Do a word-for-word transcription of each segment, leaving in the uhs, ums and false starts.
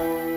ཨོ་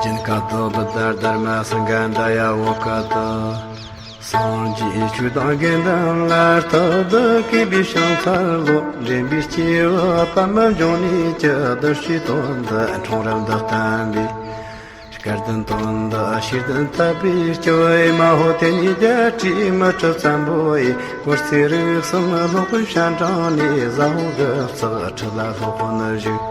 རྒྱན་ཀ་ཏོ་བུདྡྷ་དྷརྨ་སངྒྷ་ད་ཡ་ཝ་ཀ་ཏོ། སངས་རྒྱས་ཆོས་དང་དགེ་འདུན་ལ། ལྟ་བུ་བསྐལ་པའི་བྱང་ཚར་ལོ། འདྲེན་པའི་སྐྱེས་བུ་པདྨ་འབྱུང་གནས་ཀྱི། བདུད་བཞིའི་དོན་འདི་འཁྲུངས་རབས་འདི་བསྟན་པའི། སྐལ་ལྡན་དོན་འདི་ཤེས་ལྡན་དད་པས་སྐྱོ། ཨེ་མ་ཧོ་དེ་ཉིད་བརྒྱད་ཁྲིའི་དམུ་ཁྲི་བཙན་པོ་ཡི། འོད་ཟེར་རིགས་གསུམ་སློབ་དཔོན་སྤྱན་དྲངས་ནས། ཟ་འོག་དགུ་བརྩེགས་ཁྲི་ལ་སློབ་དཔོན་བཞུགས།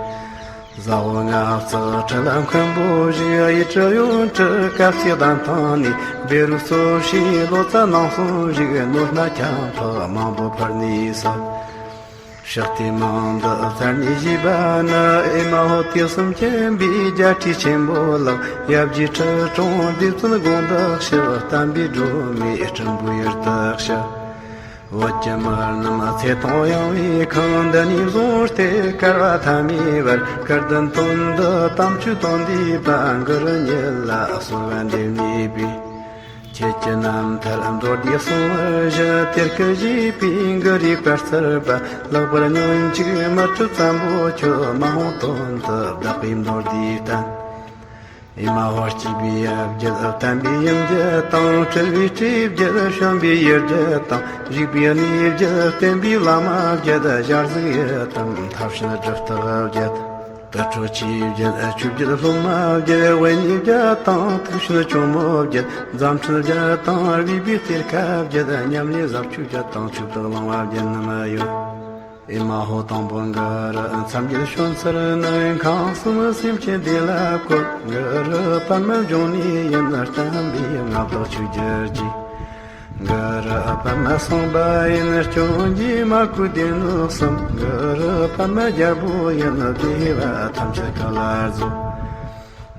ཟ་འོག་ལྔ་བརྩེགས་ཁྲི་ལ་མཁན་པོ་བཞུགས། གཡས་ཁྲི་གཡོན་ཁྲི་གབ་རྩེ་གདན་ཐང་ནས། བཻ་རོ་གཙོ་བྱས་ལོ་ཙཱ་ནང་གསུམ་བཞུགས། ནོར་སྣ་ཁྱབ་འཕགས་མང་པོ་ཕུལ་ནས་སོ། ཕྱག་དེབ་མང་འདི་བཙལ་ནས་ཞུས་པ་ན། ཨེ་མ་ཧོ་དུས་གསུམ་མཁྱེན་པའི་རྒྱལ་སྲས་ཆེན་པོ་ལགས། ཡབ་རྗེ་ཁྲི་སྲོང་ལྡེ་བཙན་དགོངས་འདི་ཞུ། བསྟན་པའི་སྒྲོན་མེ་སྲིན་པོའི་ཡུལ་དུ་ཞུགས། བོད་ཀྱི་མི་རྣམས་ཚེ་དང་ཡང་བའི་ཁོངས། འདི་ནས་བཟུང་སྟེ་བསྐལ་པ་ཐ་མའི་བར། སྐལ་ལྡན་དོན་འདི་དམ་ཆོས་དོན་འདུས་པ། གུ་རུ་ཉིད་ལ་གསོལ་བ་འདེབས་ནུས་པའི། ཁྱེད་ཀྱི་རྣམ་ཐར་མདོར་བསྡུས་གསུང་བར་ཞུ། དེར་སྐུ་བཞེས་པའི་གུ་རུའི་བཀའ་སྩལ་པ། ལེགས་པར་ཉོན་ཅིག་དམུ་ཁྲི་བཙན་པོ་ཁྱོད། མ་འོངས་དོན་དུ་བདག་གིས་མདོར་བསྡུས་བསྟན། ཨེ་མ་ཧོ། སྐྱེས་པའི་ཡབ་བརྒྱད་བསྟན་པའི་ཡུམ་བརྒྱད་དང་། སྤྲུལ་པའི་སྤྲུལ་བརྒྱད་བྱོན་པའི་ཡུལ་བརྒྱད་དང་། བཞུགས་པའི་གནས་བརྒྱད་བསྟན་པའི་བླ་མ་བརྒྱད། ཞལ་གཟིགས་ཡུལ་དང་ཐབས་ཤེས་སྒྲུབ་རྟགས་བརྒྱད། དུར་ཁྲོད་ཆོས་བརྒྱད་ཆོས་བརྒྱད་སློབ་མ་བརྒྱད། དབེན་གནས་བརྒྱད་དང་ཐུགས་བྱོན་ཇོ་མོ་བརྒྱད། རྫམ་ཕྲན་བརྒྱད་དང་རུས་པའི་གཏེར་ཁ་བརྒྱད། ཉམས་ལེན་ཟབ་ཆོས་བརྒྱད་དང་ཆོས་བདག་གླིང་པ་བརྒྱད་རྣམས་ཡོད། ཨེ་མ་ཧོ། དང་པོ་གུ་རུ་མཚན་བརྒྱད་བྱོན་ཚུལ་ནི། ཁམས་གསུམ་སེམས་ཅན་བདེ་ལ་བཀོད། གུ་རུ་པདྨ་འབྱུང་གནས་ཡིན། བསྟན་པའི་མངའ་བདག་ཆོས་རྒྱལ་གྱི། གུ་རུ་པདྨ་སངས་པ་ཡིན། སྐྱོན་གྱིས་མ་གོས་སྡེ་སྣོད་གསུམ། གུ་རུ་པདྨ་རྒྱལ་པོ་ཡིན། བདེ་བ་ཐམས་ཅད་སྐུ་ལ་རྫོགས།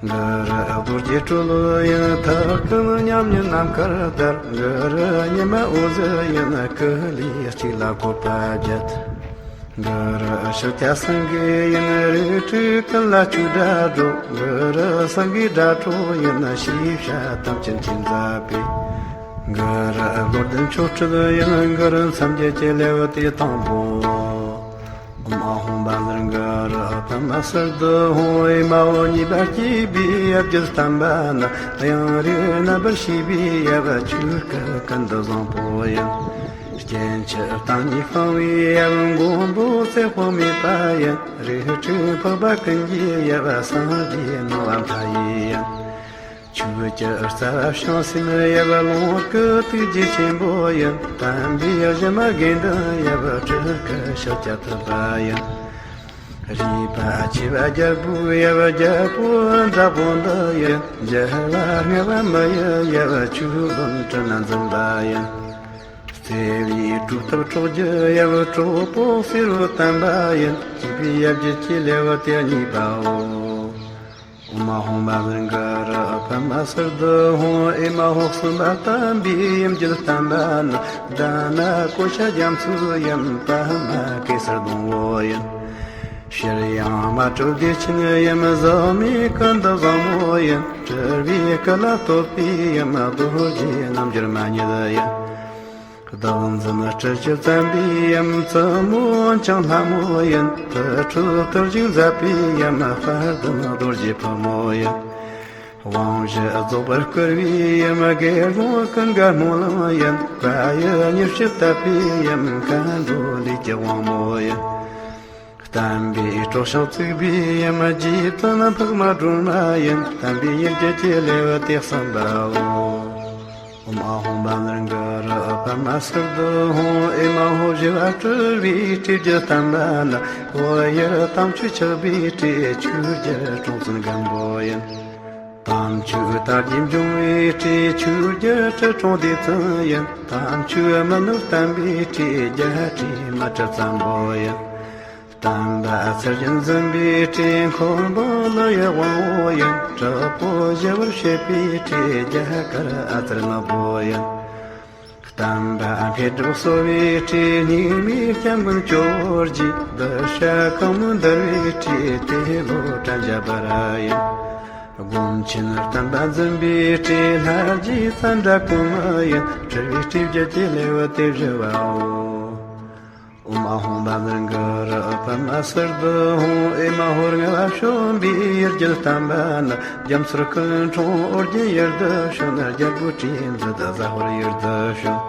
གུ་རུ་རྡོ་རྗེ་གྲོ་ལོད་ཡིན། ཐུགས་ཀུན་མཉམ་ཉིད་ནམ་མཁར་དར། གུ་རུ་ཉི་མ་འོད་ཟེར་ཡིན། སྐུ་ལུས་གཅིག་ལ་བཀོད་པ་བརྒྱད། གུ་རུ་ཤཱཀྱ་སེང་གེ་ཡིན། རིགས་དྲུག་ཀུན་ལ་ཆོས་སྒྲ་སྒྲོག། གུ་རུ་སེང་གེའི་སྒྲ་སྒྲོག་ཡིན། ཤེས་བྱ་ཐམས་ཅད་མཁྱེན་མཛད་པའི། གུ་རུ་བློ་ལྡན་ཆོ་འཕྲུལ་ཡིན། གུ་རུ་མཚན་བརྒྱད་ཀྱི་ལེའུ་སྟེ་དང་པོ། ཨོཾ་ཨཱཿཧཱུྃ་བཛྲ་གུ་རུ་པདྨ་སིདྡྷི་ཧཱུྃ། ཨེ་མ་ཧོ། ཉེས་པ་སྐྱེས་པའི་ཡབ་རྒྱལ་བསྟན་པ་ན། གཡང་རིགས་རྣམ་པར་ཤེས་པའི་ཡབ། ཆོས་སྐུ་ཀུན་ཏུ་བཟང་པོ་ཡིན། སྐྱེ་འཆི་བརྟན་གཉིས་སྤངས་པའི་ཡབ། མགོན་པོ་ཚེ་དཔག་མེད་པ་ཡིན། རིགས་དྲུག་འཕགས་པ་ཀུན་གྱི་ཡབ། སངས་རྒྱས་སྣང་བ་མཐའ་ཡས་ཡིན། ཆོས་ཀྱི་རྩ་བ་བྱང་སེམས་ཡབ། ལོངས་སྐུ་ཐུགས་རྗེ་ཆེན་པོ་ཡིན། དམ་པའི་གཞི་མ་དགེ་འདུན་ཡབ། སྤྲུལ་སྐུ་ཤཱཀྱ་ཐུབ་པ་ཡིན། རིག་པ་ཆེ་བ་རྒྱལ་པོའི་ཡབ། རྒྱལ་པོ་དྲག་པོ་འདི་ཡིན། རྒྱལ་བ་ལྔ་པ་མི་ཡི་ཡབ། ཆོས་བློན་སྤྲིན་ནག་འཛིན་པ་ཡིན། བརྩེ་བའི་གྲོགས་ཐག་འཕྲོག་རྒྱུ་ཡབ། གྲོགས་པོ་བསེ་རུ་བསྟན་པ་ཡིན། གཅིག་པའི་ཡབ་རྒྱུད་ཀྱི་ལེའུ་སྟེ་གཉིས་པའོ། ཨོཾ་ཨཱཿཧཱུྃ་བཛྲ་གུ་རུ་པདྨ་སིདྡྷི་ཧཱུྃ། ཨེ་མ་ཧོ། གསུམ་པ་བསྟན་པའི་ཡུམ་རྒྱུད་བསྟན་པ་ནི། དྷ་ན་ཀོ་ཤ་རྒྱ་མཚོའི་ཡུམ། པདྨ་གེ་སར་སྡོང་པོ་ཡིན། ཤྲཱི་ཡང་མ་སྤྲུལ་བདེ་ཆེན་ཡུམ། ཟིལ་མའི་སྐུ་མདོག་བཟང་མོ་ཡིན། སྤྲུལ་པའི་སྐུ་ལ་བསྟོད་པའི་ཡུམ། རྡོ་རྗེ་རྣམ་འགྱུར་མ་ཉིད་ཡིན། བདག་འཛིན་སྤྲུལ་གྱུར་བརྩམ་པའི་ཡུམ། བཙུན་མོ་འུན་ཀྱང་ལྷ་མོ་ཡིན། དུར་ཁྲོད་དུར་ཞིང་མཛད་པའི་ཡུམ། དཔལ་ལྡན་རྡོ་རྗེ་ཕག་མོ་ཡིན། དབང་བཞི་རྫོགས་པར་བསྐུར་བའི་ཡུམ། དགེ་སློང་ཀུན་དགའ་སྨོན་ལམ་ཡིན། བཀའ་ཡི་མཉེས་གཤེགས་བཏབ་པའི་ཡུམ། མཁའ་འགྲོ་ལས་ཀྱི་དབང་མོ་ཡིན། བསྟན་པའི་སྲོག་ཤིང་བཙུགས་པའི་ཡུམ། རྗེ་བཙུན་འཕགས་མ་སྒྲོལ་མ་ཡིན། བསྟན་པའི་ཡུལ་རྒྱུད་ཀྱི་ལེའུ་སྟེ་གསུམ་པའོ། ཨོཾ་ཨཱཿཧཱུྃ་བཛྲ་གུ་རུ་པདྨ་སིདྡྷི་ཧཱུྃ། ཨེ་མ་ཧོ། བཞི་པ་སྤྲུལ་པའི་སྤྲེའུ་རྒྱུད་བསྟན་པ་ནི། བོད་ཡུལ་དམ་ཆོས་ཆགས་པའི་སྤྲེའུ། ཆོས་རྒྱལ་སྲོང་བཙན་སྒམ་པོ་ཡིན། དམ་ཆོས་དར་རྒྱས་འབྱུང་བའི་སྤྲེའུ། ཆོས་རྒྱལ་སྲིད་སྐྱོང་ལྡེ་བཙན་ཡིན། དམ་ཆོས་མི་ནུབ་བསྟན་པའི་སྤྲེའུ། རྒྱལ་སྲས་མི་ཏྲ་བཙན་པོ་ཡིན། བསྟན་པ་ཚུལ་བཞིན་འཛིན་པའི་སྤྲེའུ། འཁོར་འབངས་ཀླུ་ཡི་དབང་པོ་ཡིན། དྲག་པོ་ཞི་བར་བྱེད་པའི་སྤྲེའུ། རྒྱ་གར་ཨ་ཙརྱ་ནག་པོ་ཡིན། བསྟན་པ་འཕེལ་འགྲིབ་གསོ་བའི་སྤྲེའུ། སྙིགས་མའི་སྐྱབས་མགོན་ཇོ་བོ་རྗེ། གདུལ་བྱ་གང་མང་འདུལ་བའི་སྤྲེའུ། ཏེ་ལོ་ཀྲྀ་ཛྙཱ་པཱ་ར་ཡིན། སྒོམ་ཆེན་བསྟན་པ་འཛིན་པའི་སྤྲེའུ། ལྷ་རྗེ་ཙནྡྲ་གོ་མི་ཡིན། སྤྲུལ་པའི་སྤྲེའུ་རྒྱུད་ཀྱི་ལེའུ་སྟེ་བཞི་པའོ། ཨོཾ་ཨཱཿཧཱུྃ་བཛྲ་གུ་རུ་པདྨ་སིདྡྷི་ཧཱུྃ། ཨེ་མ་ཧོ། ལྔ་པ་བྱོན་པའི་ཡུལ་རྒྱུད་བསྟན་པ་ནི། རྒྱ་མཚོར་སྐུ་འཁྲུངས་ཨོ་རྒྱན་ཡུལ་དུ་བྱོན། རྒྱལ་པོ་དྲིན་མཛད་ཟ་ཧོར་ཡུལ་དུ་བྱོན།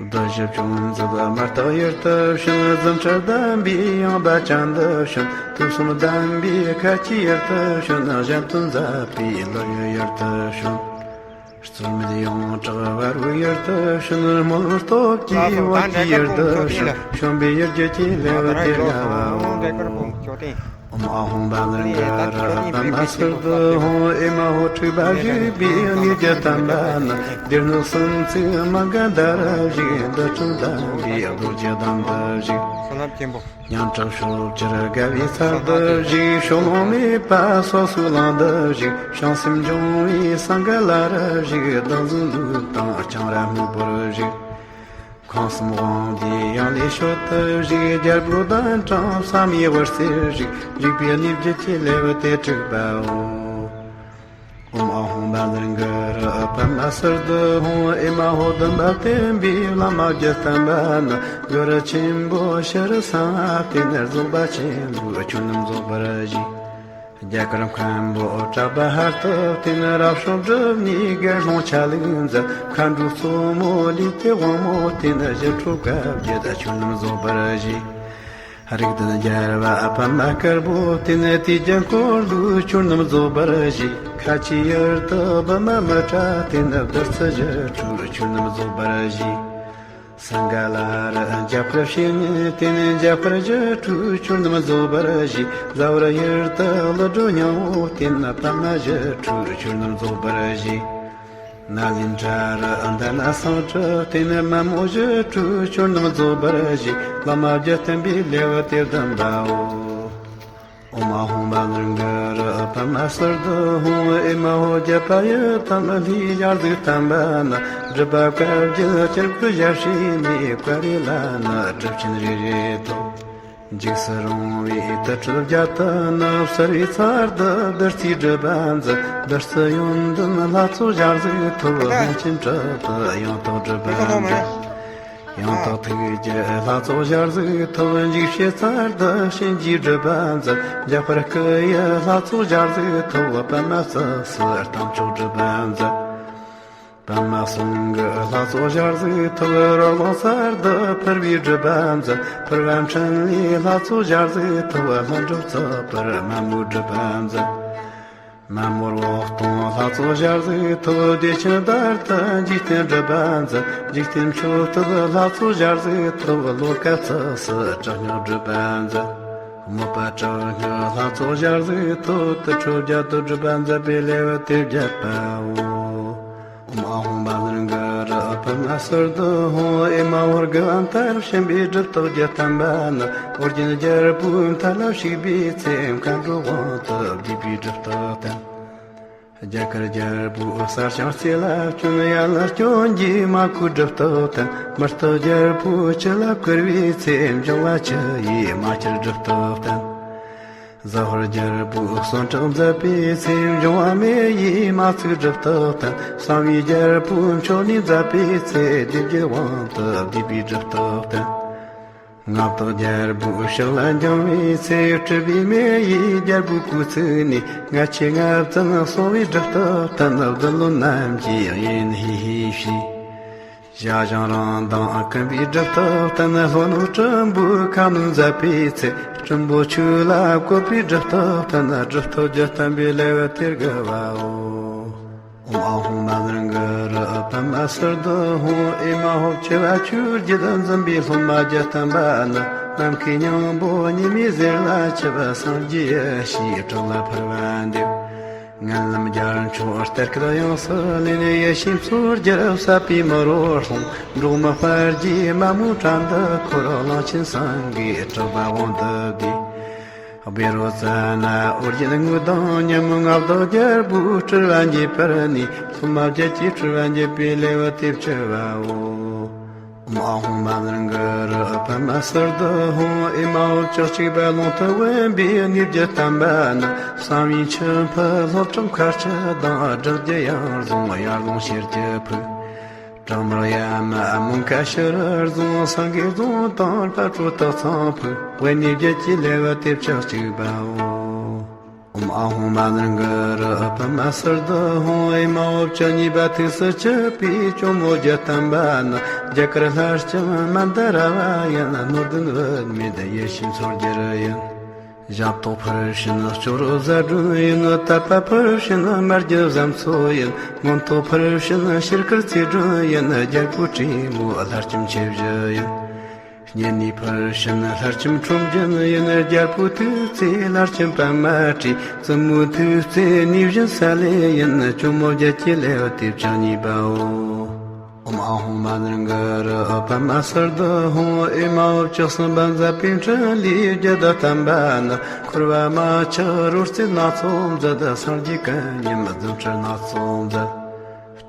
བདུད་བཞི་བཅོམ་མཛད་མར་ཐེག་ཡུལ་དུ་བྱོན། རྫུ་འཕྲུལ་ལྡན་པའི་ཡངས་པ་ཅན་དུ་བྱོན། དུག་གསུམ་ལྡན་པའི་ཁ་ཆེའི་ཡུལ་དུ་བྱོན། གཞན་དོན་མཛད་པའི་ཀླུ་ཡུལ་ཡུལ་དུ་བྱོན། རྩོད་མེད་ཡོངས་གྲགས་བ་རུའི་ཡུལ་དུ་བྱོན། དམུལ་བ་སྟོབས་ཀྱི་བོད་ཀྱི་ཡུལ་དུ་བྱོན། བྱོན་པའི་ཡུལ་རྒྱུད་ཀྱི་ལེའུ་སྟེ་ལྔའོ། ཨོཾ་ཨཱཿཧཱུྃ་བཛྲ་གུ་རུ་པདྨ་སིདྡྷི་ཧཱུྃ། ཨེ་མ་ཧོ། འཁྲུགས་པ་བཞི་པའི་ངེས་རྒྱུད་བསྟན་པ་ནི། སྡེ་སྣོད་གསུམ་བརྩེགས་མ་ག་དྷ་རུ་བཞུགས། འདུལ་ཁྲིམས་བསྟན་པའི་རྡོ་རྗེ་གདན་དུ་བཞུགས། སྙན་གྲགས་ཕྱོགས་བཅུར་དགའ་བའི་ཚལ་དུ་བཞུགས། ཕྱོགས་ལྷུང་མེད་པ་སོ་སོའི་ལམ་དུ་བཞུགས། བྱང་སེམས་འབྱུང་བའི་སིངྒ་ལ་རུ་བཞུགས། བདག་འཛིན་ལུགས་དང་ལྕང་ར་སྨུག་པོར་བཞུགས། ཁང་གསུམ་དབང་ལྡན་ཡང་ལེ་ཤོད་དུ་བཞུགས། རྒྱལ་པོའི་གདན་དྲངས་བསམ་ཡས་འོད་ཟེར་བཞུགས། འཇུག་པའི་གནས་རྒྱུད་ཀྱི་ལེའུ་སྟེ་དྲུག་པའོ། ཨོཾ་ཨཱཿཧཱུྃ་བཛྲ་གུ་རུ་པདྨ་སིདྡྷི་ཧཱུྃ། ཨེ་མ་ཧོ། སྡོམ་པ་བསྟན་པའི་བླ་མ་བརྒྱད་བསྟན་པ་ནི། གུ་རུ་ཆེན་པོ་ཤྲཱི་སཾ་མ་བསྟེན། རྫོགས་པ་ཆེན་པོའི་ཆོས་རྣམས་རྫོགས་པར་བཞེས། རྒྱ་གར་མཁན་པོ་གྲགས་པ་ཧར་དུ་བསྟེན། རབ་བྱུང་སྒྲུབ་གནས་དགེ་སློང་ཆ་ལུགས་མཛད། མཁའ་འགྲོའི་གཙོ་མོ་ལས་ཀྱི་དབང་མོ་བསྟེན། ཞི་ཁྲོ་བཀའ་བརྒྱད་ཆོས་རྣམས་རྫོགས་པར་བཞེས། རིགས་ལྡན་རྒྱལ་བ་པདྨ་དཀར་པོ་བསྟེན། དུས་ཀྱི་འཁོར་ལོའི་ཆོས་རྣམས་རྫོགས་པར་བཞེས། ཁ་ཆེའི་ཡུལ་དུ་བི་མ་མི་ཏྲ་བསྟེན། བདུད་རྩི་ཞི་ཁྲོའི་ཆོས་རྣམས་རྫོགས་པར་བཞེས། སིངྒ་ལ་རུ་འཇམ་དཔལ་བཤེས་གཉེན་བསྟེན། འཇམ་དཔལ་ཞི་ཁྲོའི་ཆོས་རྣམས་རྫོགས་པར་བཞེས། ཟ་ཧོར་ཡུལ་དུ་ཀླུ་སྒྲུབ་སྙིང་པོ་བསྟེན། པདྨ་ཞི་ཁྲོའི་ཆོས་རྣམས་རྫོགས་པར་བཞེས། ནཱ་ལེནྡྲ་རུ་མདའ་ན་སཾ་སྐྲ་བསྟེན། མ་མོ་ཞི་ཁྲོའི་ཆོས་རྣམས་རྫོགས་པར་བཞེས། བླ་མ་བརྒྱད་བསྟེན་པའི་ལེའུ་སྟེ་བདུན་པའོ། ཨོཾ་ཨཱཿཧཱུྃ་བཛྲ་གུ་རུ་པདྨ་སིདྡྷི་ཧཱུྃ། ཨེ་མ་ཧོ། རྒྱལ་བ་ཡི་དམ་ལྷའི་ཞལ་གཟིགས་བསྟན་པ་ནི། སྒྲུབ་པ་བཀའ་བརྒྱད་དཀྱིལ་འཁོར་ཞལ་བྱེད་མའི་བཀའ་རེ་ལ་ནི། གྲུབ་ཆེན་རེ་རེ་ཐོབ། འཇིགས་སུ་རུང་བའི་དུར་ཁྲོད་བརྒྱད་དུ་ནི། བསིལ་བའི་ཚལ་དུ་བདུད་རྩིའི་སྒྲུབ་པ་མཛད། བདུད་རྩི་ཡོན་ཏན་ལྷ་ཚོགས་ཞལ་གཟིགས་ཐོབ། ལྷུན་ཆེན་གྲུབ་ཐོབ་ཡང་དག་སྒྲུབ་པ་མཛད། ཡང་དག་ཐུགས་རྒྱུད་ལྷ་ཚོགས་ཞལ་གཟིགས་ཐོབ། འཇིགས་བྱེད་ཚལ་དུ་གཤིན་རྗེའི་སྒྲུབ་པ་མཛད། འཇམ་དཔལ་སྐུ་ཡི་ལྷ་ཚོགས་ཞལ་གཟིགས་ཐོབ། པདྨ་སྲིད་ཞིའི་རྟ་མཆོག་སྒྲུབ་པ་མཛད། པདྨ་གསུང་གི་ལྷ་ཚོགས་ཞལ་གཟིགས་ཐོབ། རོ་ལངས་ཚལ་དུ་ཕུར་བུའི་སྒྲུབ་པ་མཛད། ཕུར་པ་འཕྲིན་ལས་ལྷ་ཚོགས་ཞལ་གཟིགས་ཐོབ། ལྷུན་གྲུབ་ཚེ་འཕེལ་མ་མོའི་སྒྲུབ་པ་མཛད། མ་མོར་འོད་སྟོང་ལྷ་ཚོགས་ཞལ་གཟིགས་ཐོབ། བདེ་ཆེན་བདག་ཏུ་འཇིག་རྟེན་སྒྲུབ་པ་མཛད། འཇིག་རྟེན་མཆོད་བསྟོད་ལྷ་ཚོགས་ཞལ་གཟིགས་ཐོབ། ལོ་ཀ་ཚེ་སྲིད་དྲག་སྙོམས་སྒྲུབ་པ་མཛད། དམོད་པ་དྲག་སྙོམས་ལྷ་ཚོགས་ཞལ་གཟིགས་ཐོབ། དུར་ཁྲོད་བརྒྱད་དུ་སྒྲུབ་པ་མཛད་པའི་ལེའུ་སྟེ་བརྒྱད་པའོ། ཨོཾ་ཨཱཿཧཱུྃ་བཛྲ་གུ་རུ་པདྨ་སིདྡྷི་ཧཱུྃ། ཨེ་མ་ཧོ། དགུ་པ་མཐར་ཕྱིན་པའི་སྒྲུབ་རྟགས་བརྒྱད་བསྟན་པ་ནི། ཨོ་རྒྱན་རྒྱལ་པོའི་མཐའ་ལ་ཞུགས་པའི་ཚེ། མཁའ་འགྲོ་དབང་དུ་བསྡུས་པའི་སྒྲུབ་རྟགས་བསྟན། རྒྱ་གར་རྒྱལ་པོའི་ས་ཞིང་རྩེ་ལ་བསྐྱོན། ཡ་ལ་སྐྱོན་གྱིས་མ་གོས་སྒྲུབ་རྟགས་བསྟན། མི་རྟག་རྒྱལ་པོའི་ཁྱི་ལ་བསྐུར་བའི་ཚེ། འབྱུང་བ་ཁྱི་ཡིས་མ་ཁྱེར་སྒྲུབ་རྟགས་བསྟན། ཟ་ཧོར་རྒྱལ་པོའི་གསོན་ཁྲག་མཛད་པའི་ཚེ། འབྱུང་བ་མེ་ཡིས་མ་ཚིག་སྒྲུབ་རྟགས་བསྟན། གསང་བའི་རྒྱལ་པོའི་མཆོད་གནས་མཛད་པའི་ཚེ། སྡེ་བརྒྱད་དབང་དུ་བསྡུས་པའི་སྒྲུབ་རྟགས་བསྟན། མངའ་བདག་རྒྱལ་པོའི་ཕྱག་ལ་འགྱིང་བའི་ཚེ། སྲིད་པའི་མེ་ཡིས་རྒྱལ་པོའི་སྐུ་ཚུགས་ནས། ལྔ་ཆེ་ལྔ་བཙན་སྲུང་བའི་སྒྲུབ་རྟགས་བསྟན། བདུད་བློན་རྣམས་ཀྱིས་ཡིད་ཧི་ཧི་བྱས། ཞ་ཞང་རང་མདངས་ཀུན་པའི་སྒྲུབ་རྟགས་བསྟན། ལྷོ་ནུབ་སྲིན་པོའི་ཁ་གནོན་མཛད་པའི་ཚེ། སྲིན་པོ་ཆོས་ལ་བཀོད་པའི་སྒྲུབ་རྟགས་བསྟན། སྒྲུབ་རྟགས་བརྒྱད་བསྟན་པའི་ལེའུ་སྟེ་དགུ་པའོ། ཨོཾ་ཨཱཿཧཱུྃ་བཛྲ་གུ་རུ་པདྨ་སིདྡྷི་ཧཱུྃ། ཨེ་མ་ཧོ། བྱེ་བ་ཆོས་བརྒྱད་འཛིན་པའི་སློབ་མ་བརྒྱད་བསྟན་པ་ནི། ནམ་མཁའི་སྙིང་པོ་ཉི་མའི་ཟེར་ལ་ཆིབས། སངས་རྒྱས་ཡེ་ཤེས་གྲགས་ལ་ཕུལ་བ་འདེབས། ངན་ལམ་རྒྱལ་མཆོག་གཏེར་ཁ་ཡོངས་སུ་ལེན། ཡེ་ཤེས་མཚོ་རྒྱལ་ཟབ་པའི་མི་རོ་ལྷུང་། འབྲོག་མི་དཔལ་གྱི་མ་མོའི་བྲན་དུ་འཁོར། གླང་ཆེན་སེང་གེའི་གྲགས་པ་དབང་དུ་བསྡུས། བཻ་རོ་ཙ་ན་ཨོ་རྒྱན་དངོས་དང་མཉམ། མངའ་བདག་རྒྱལ་པོའི་སྤྲུལ་པ་འགྱེད་པར་ནུས། སློབ་མ་བརྒྱད་ཀྱི་སྤྲུལ་པ་འགྱེད་པའི་ལེའུ་སྟེ་བཅུ་པའོ། ཨོཾ་ཨཱཿཧཱུྃ་བཛྲ་གུ་རུ་པདྨ་སིདྡྷི་ཧཱུྃ། ཨེ་མ་ཧོ། བཅུ་གཅིག་པ་ལུང་དུ་བོན་པོའི་གནས་བརྒྱད་བསྟན་པ་ནི། གསང་བའི་མཆིམས་ཕུ་ལྷོ་བྲག་མཁར་ཆུ་ལྡིང་། སྦྲགས་ཀྱི་ཡང་རྫོང་ཡར་ཀླུང་ཤེལ་གྱི་ཕུག། བྲག་དམར་གཡའ་མ་མུངས་ཁ་ཤི་རི་རྫོང་། སེང་གེ་རྫོང་དང་ལྷ་ཁྲོ་སྟག་ཚང་ཕུག། བོན་གནས་བརྒྱད་ཀྱི་ལེའུ་སྟེ་བཅུ་གཅིག་པའོ། ཨོཾ་ཨཱཿཧཱུྃ་བཛྲ་གུ་རུ་པདྨ་སིདྡྷི་ཧཱུྃ། ཨེ་མ་ཧོ། བཅུ་གཉིས་པ་ཐུགས་སུ་ཆུད་པའི་ཇོ་མོ་བརྒྱད་བསྟན་པ་ནི། རྒྱ་གར་ལྷ་ལྕམ་མན་དཱ་ར་བ་ཡིན། ནོར་ལྡན་བུད་མེད་ཡེ་ཤེས་མཚོ་རྒྱལ་ཡིན། ཞབས་ཏོག་ཕུལ་བྱེད་ཅོག་རོ་བཟའ་སྒྲོན་ཡིན། དད་པ་ཕུལ་བྱེད་མར་གྱི་བཟའ་མཚོ་ཡིན། མངོན་རྟོགས་ཕུལ་བྱེད་ཕྱིར་དཀར་རྩེ་སྒྲོན་ཡིན། རྒྱལ་པོའི་བྲན་མོ་ལྷ་ལྕམ་ཆེ་བཞི་ཡིན། གཉེན་ནི་ཕུལ་བྱེད་ལྷ་ལྕམ་ཁྲོམ་རྒྱན་ཡིན། རྒྱལ་པོའི་ཐུགས་བརྩེ་ལྷ་ལྕམ་པདྨ་བྲིས། བཙུན་མོའི་ཐུགས་བརྩེ་ནི་བཞིན་ས་ལེ་ཡིན། ཇོ་མོ་བརྒྱད་ཀྱི་ལེའུ་སྟེ་བཅུ་གཉིས་པའོ། ཨོཾ་ཨཱཿཧཱུྃ་བཛྲ་གུ་རུ་པདྨ་སིདྡྷི་ཧཱུྃ། ཨེ་མ་ཧོ། བཅུ་གསུམ་པ་མཛད་པའི་འཕྲིན་ལས་བརྒྱད་བསྟན་པ་ནི། འཁོར་བ་མ་ཆགས་རོལ་རྩེད་སྣ་ཚོགས་མཛད། སངས་རྒྱས་ཀུན་མཉམ་རྫུ་འཕྲུལ་སྣ་ཚོགས་མཛད།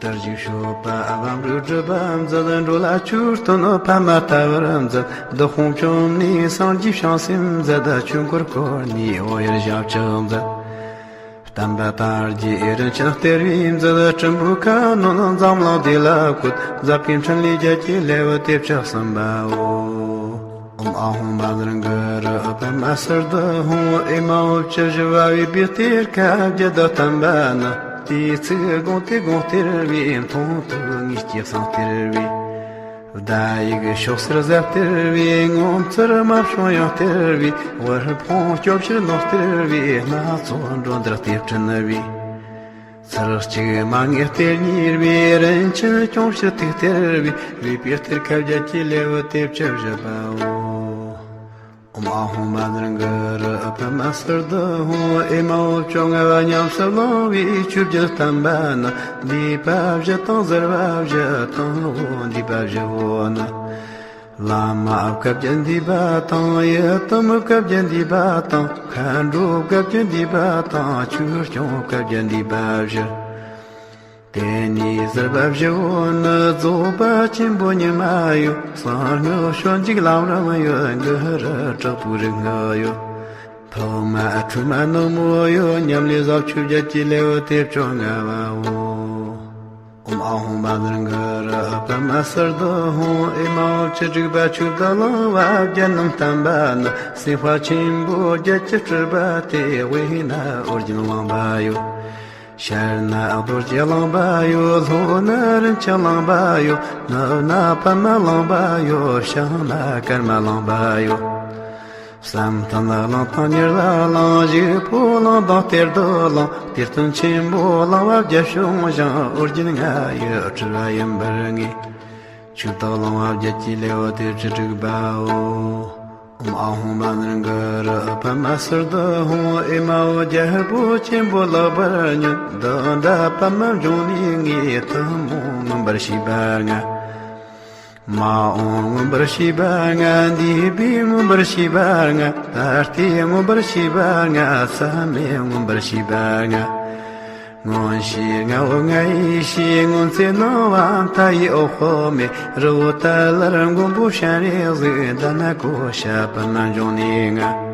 བརྟུལ་ཞུགས་སྤྱོད་པ་བམ་རོའི་སྒྲུབ་པ་མཛད། འགྲོ་ལ་ཆོས་སྟོན་ཕ་མ་ལྟ་བུར་མཛད། བདག་དབང་འཆམ་ནས་སངས་རྒྱས་བྱང་སེམས་མཛད། ཆོས་འཁོར་བསྐོར་ནས་འོད་ཡར་ཞབས་ཕྱི་མཛད། བསྟན་པ་དར་རྒྱས་རིན་ཆེན་གཏེར་བུས་མཛད། སྲིན་པོའི་ཁ་གནོན་འཛམ་གླིང་བདེ་ལ་བཀོད། མཛད་པའི་འཕྲིན་ལས་བརྒྱད་ཀྱི་ལེའུ་སྟེ་བཅུ་གསུམ་པའོ། ཨོཾ་ཨཱཿཧཱུྃ་བཛྲ་གུ་རུ་པདྨ་སིདྡྷི་ཧཱུྃ། ཨེ་མ་ཧོ། བཅུ་བཞི་པ་བོད་པའི་གཏེར་ཁ་བརྒྱད་བསྟན་པ་ནི། ལྟས་ཚིག་དགོངས་གཏེར་དགོངས་གཏེར་བས། མཐོང་ཐོས་དངོས་སྐྱེས་གསང་གཏེར་བས། བརྡ་ཡིག་ཤོག་སེར་ཟབ་གཏེར་བས། ངོ་མཚར་རྨད་བྱུང་ཡང་གཏེར་བས། དབུལ་ཕོངས་སྐྱོབ་ཕྱིར་ནོར་གཏེར་བས། སྣ་ཚོགས་འགྲོ་འདིར་གཏེར་ཕྲན་བས། ཚར་གཅིག་མ་ངེས་གཏེར་གཉེར་བས། རིན་ཆེན་སྐྱོང་ཕྱིར་ཐུགས་གཏེར་བས། བོད་པའི་གཏེར་ཁ་བརྒྱད་ཀྱི་ལེའུ་སྟེ་བཅུ་བཞི་པའོ། ཨོཾ་ཨཱཿཧཱུྃ་བཛྲ་གུ་རུ་པདྨ་སིདྡྷི་ཧཱུྃ། ཨེ་མ་ཧོ། བཅོ་ལྔ་པ་ཉམས་སུ་བླང་བའི་ཆོས་བརྒྱད་བསྟན་པ་ནི། འདུས་པ་བཞི་དང་ཟུར་པ་བཞི་དང་། འོ་འདུས་པ་བཞི་བོ་ནི། བླ་མ་བཀའ་བརྒྱད་འདུས་པ་དང་། ཡི་དམ་བཀའ་བརྒྱད་འདུས་པ་དང་། མཁའ་འགྲོ་བཀའ་བརྒྱད་འདུས་པ་དང་། ཆོས་སྐྱོང་བཀའ་བརྒྱད་འདུས་པ་བཞི། དེ་ནས་ཟུར་པ་བཞི་བོ་ནི། རྫོགས་པ་ཆེན་པོ་ཉི་མ་ཡོད། གསང་སྔགས་སྤྱོད་འཇུག་ལམ་རིམ་ཡོད། གུ་རུ་དྲག་པོའི་རིག་སྔགས་ཡོད། ཐོག་མ་ཁྲོས་མ་ནག་མོ་ཡོད། ཉམས་ལེན་ཟབ་ཆོས་བརྒྱད་ཀྱི་ལེའུ་སྟེ་བཅོ་ལྔ་པའོ། ཨོཾ་ཨཱཿཧཱུྃ་བཛྲ་གུ་རུ་པདྨ་སིདྡྷི་ཧཱུྃ། ཨེ་མ་ཧོ། བཅུ་དྲུག་པ་ཆོས་བདག་གླིང་པ་བརྒྱད་རྣམས་བསྟན་པ་ནི། སེམས་དཔའ་ཆེན་པོ་བརྒྱད་ཀྱི་སྤྲུལ་པ་སྟེ། དབུས་ན་ཨོ་རྒྱན་གླིང་པ་ཡོད། ཤར་ན་རྡོ་རྗེ་གླིང་པ་ཡོད། ལྷོ་ན་རིན་ཆེན་གླིང་པ་ཡོད། ནུབ་ན་པདྨ་གླིང་པ་ཡོད། བྱང་ན་ཀརྨ་གླིང་པ་ཡོད། བསམ་གཏན་གླིང་དང་ཉི་ཟླ་གླིང་། བཞུགས་ཕོ་གླིང་དང་གཏེར་སྟོན་གླིང་། གཏེར་སྟོན་ཆེན་པོ་གླིང་པ་བརྒྱད་བྱུང་ཞིང་། ཨོ་རྒྱན་ལྔ་ཡི་སྤྲུལ་པ་ཡིན་པར་ངེས། ཆོས་བདག་གླིང་པ་བརྒྱད་ཀྱི་ལེའུ་སྟེ་བཅུ་དྲུག་པའོ། ཨོཾ་ཨཱཿཧཱུྃ་བཛྲ་གུ་རུ། པདྨ་ཟུར་དུ་ཧཱུྃ། ཨེ་མ་ཧོ། རྒྱལ་པོ་ཆེན་པོ་ལེགས་པར་ཉོན། འདི་འདྲ་པདྨ་འབྱུང་གནས་ངས། ཐུན་མོང་མངོན་པར་ཤེས་པ་ལྔ། མ་འོངས་མངོན་པར་ཤེས་པ་ལྔ། འདས་པའི་མངོན་པར་ཤེས་པ་ལྔ། ད་ལྟའི་མངོན་པར་ཤེས་པ་ལྔ། ཟབ་མོའི་མངོན་པར་ཤེས་པ་ལྔ། མངོན་ཤེས་ལྔ་པོ་ལྔ་ཡེ་ཤེས། སྔོན་ཚེ་སྣང་བ་མཐའ་ཡས་འོད་དཔག་མེད། རི་བོ་ཏཱ་ལར་མགོན་པོ་སྤྱན་རས་གཟིགས། དྷ་ན་ཀོ་ཤ་པདྨ་འབྱུང་གནས་ལྔ།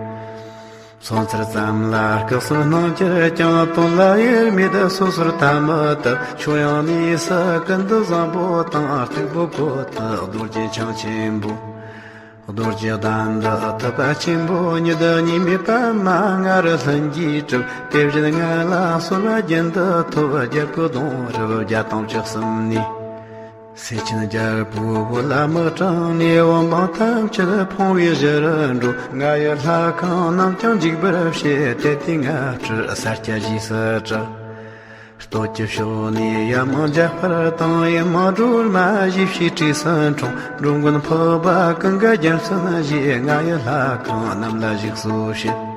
སོ་ཚར་ཙམ་ལ་སྐུ་གསུམ་སྣང་གྱུར་ཀྱང་། དོན་ལ་དབྱེར་མེད་སོ་སོར་ཐ་མི་དད། ཕྱོགས་ཡངས་ནས་སུ་ཀུན་ཏུ་བཟང་པོ་དང་། སྟུག་པོ་བཀོད་དུ་རྡོ་རྗེ་འཆང་ཆེན་པོ། རྡོ་རྗེ་གདན་དུ་ཐུབ་པ་ཆེན་པོ་ཉིད། གཉིས་མེད་པདྨ་ལྔ་རུ་ལྷུན་གྱིས་གྲུབ། དེ་བཞིན་ལྔ་ལ་གསོལ་བ་རྒྱུན་དུ་ཐོབ། རྒྱལ་པོའི་གདུང་རབས་བརྒྱ་དང་བཅུ་གསུམ་ནས། སེ་ཆེན་རྒྱལ་པོའི་བོད་ལ་མི་གྲངས་ནས། བོད་འབངས་ཐམས་ཅད་ཕོངས་པའི་གཞི་རུ་འགྲོ། ལྔ་ཡི་ལྷ་ཁང་རྣམས་ཀྱང་འཇིག་པར་བྱེད། དེ་དུས་ལྔ་བཅུ་ས་སྐྱ་ཞེས་སུ་གྲགས། སྟོད་ཀྱི་ཕྱོགས་ནས་ཡ་མང་རྒྱ་གར་དང་། ཡུལ་མང་སྒྲོལ་མ་གཞིས་བྱེས་བྲིས་སུ་འཁྲུངས། འགྲོ་མགོན་འཕགས་པ་ཀུན་དགའ་རྒྱལ་མཚན་བཞེས། ལྔ་ཡི་ལྷ་ཁང་རྣམས་ལ་བཞུགས་སོ་ཞེས།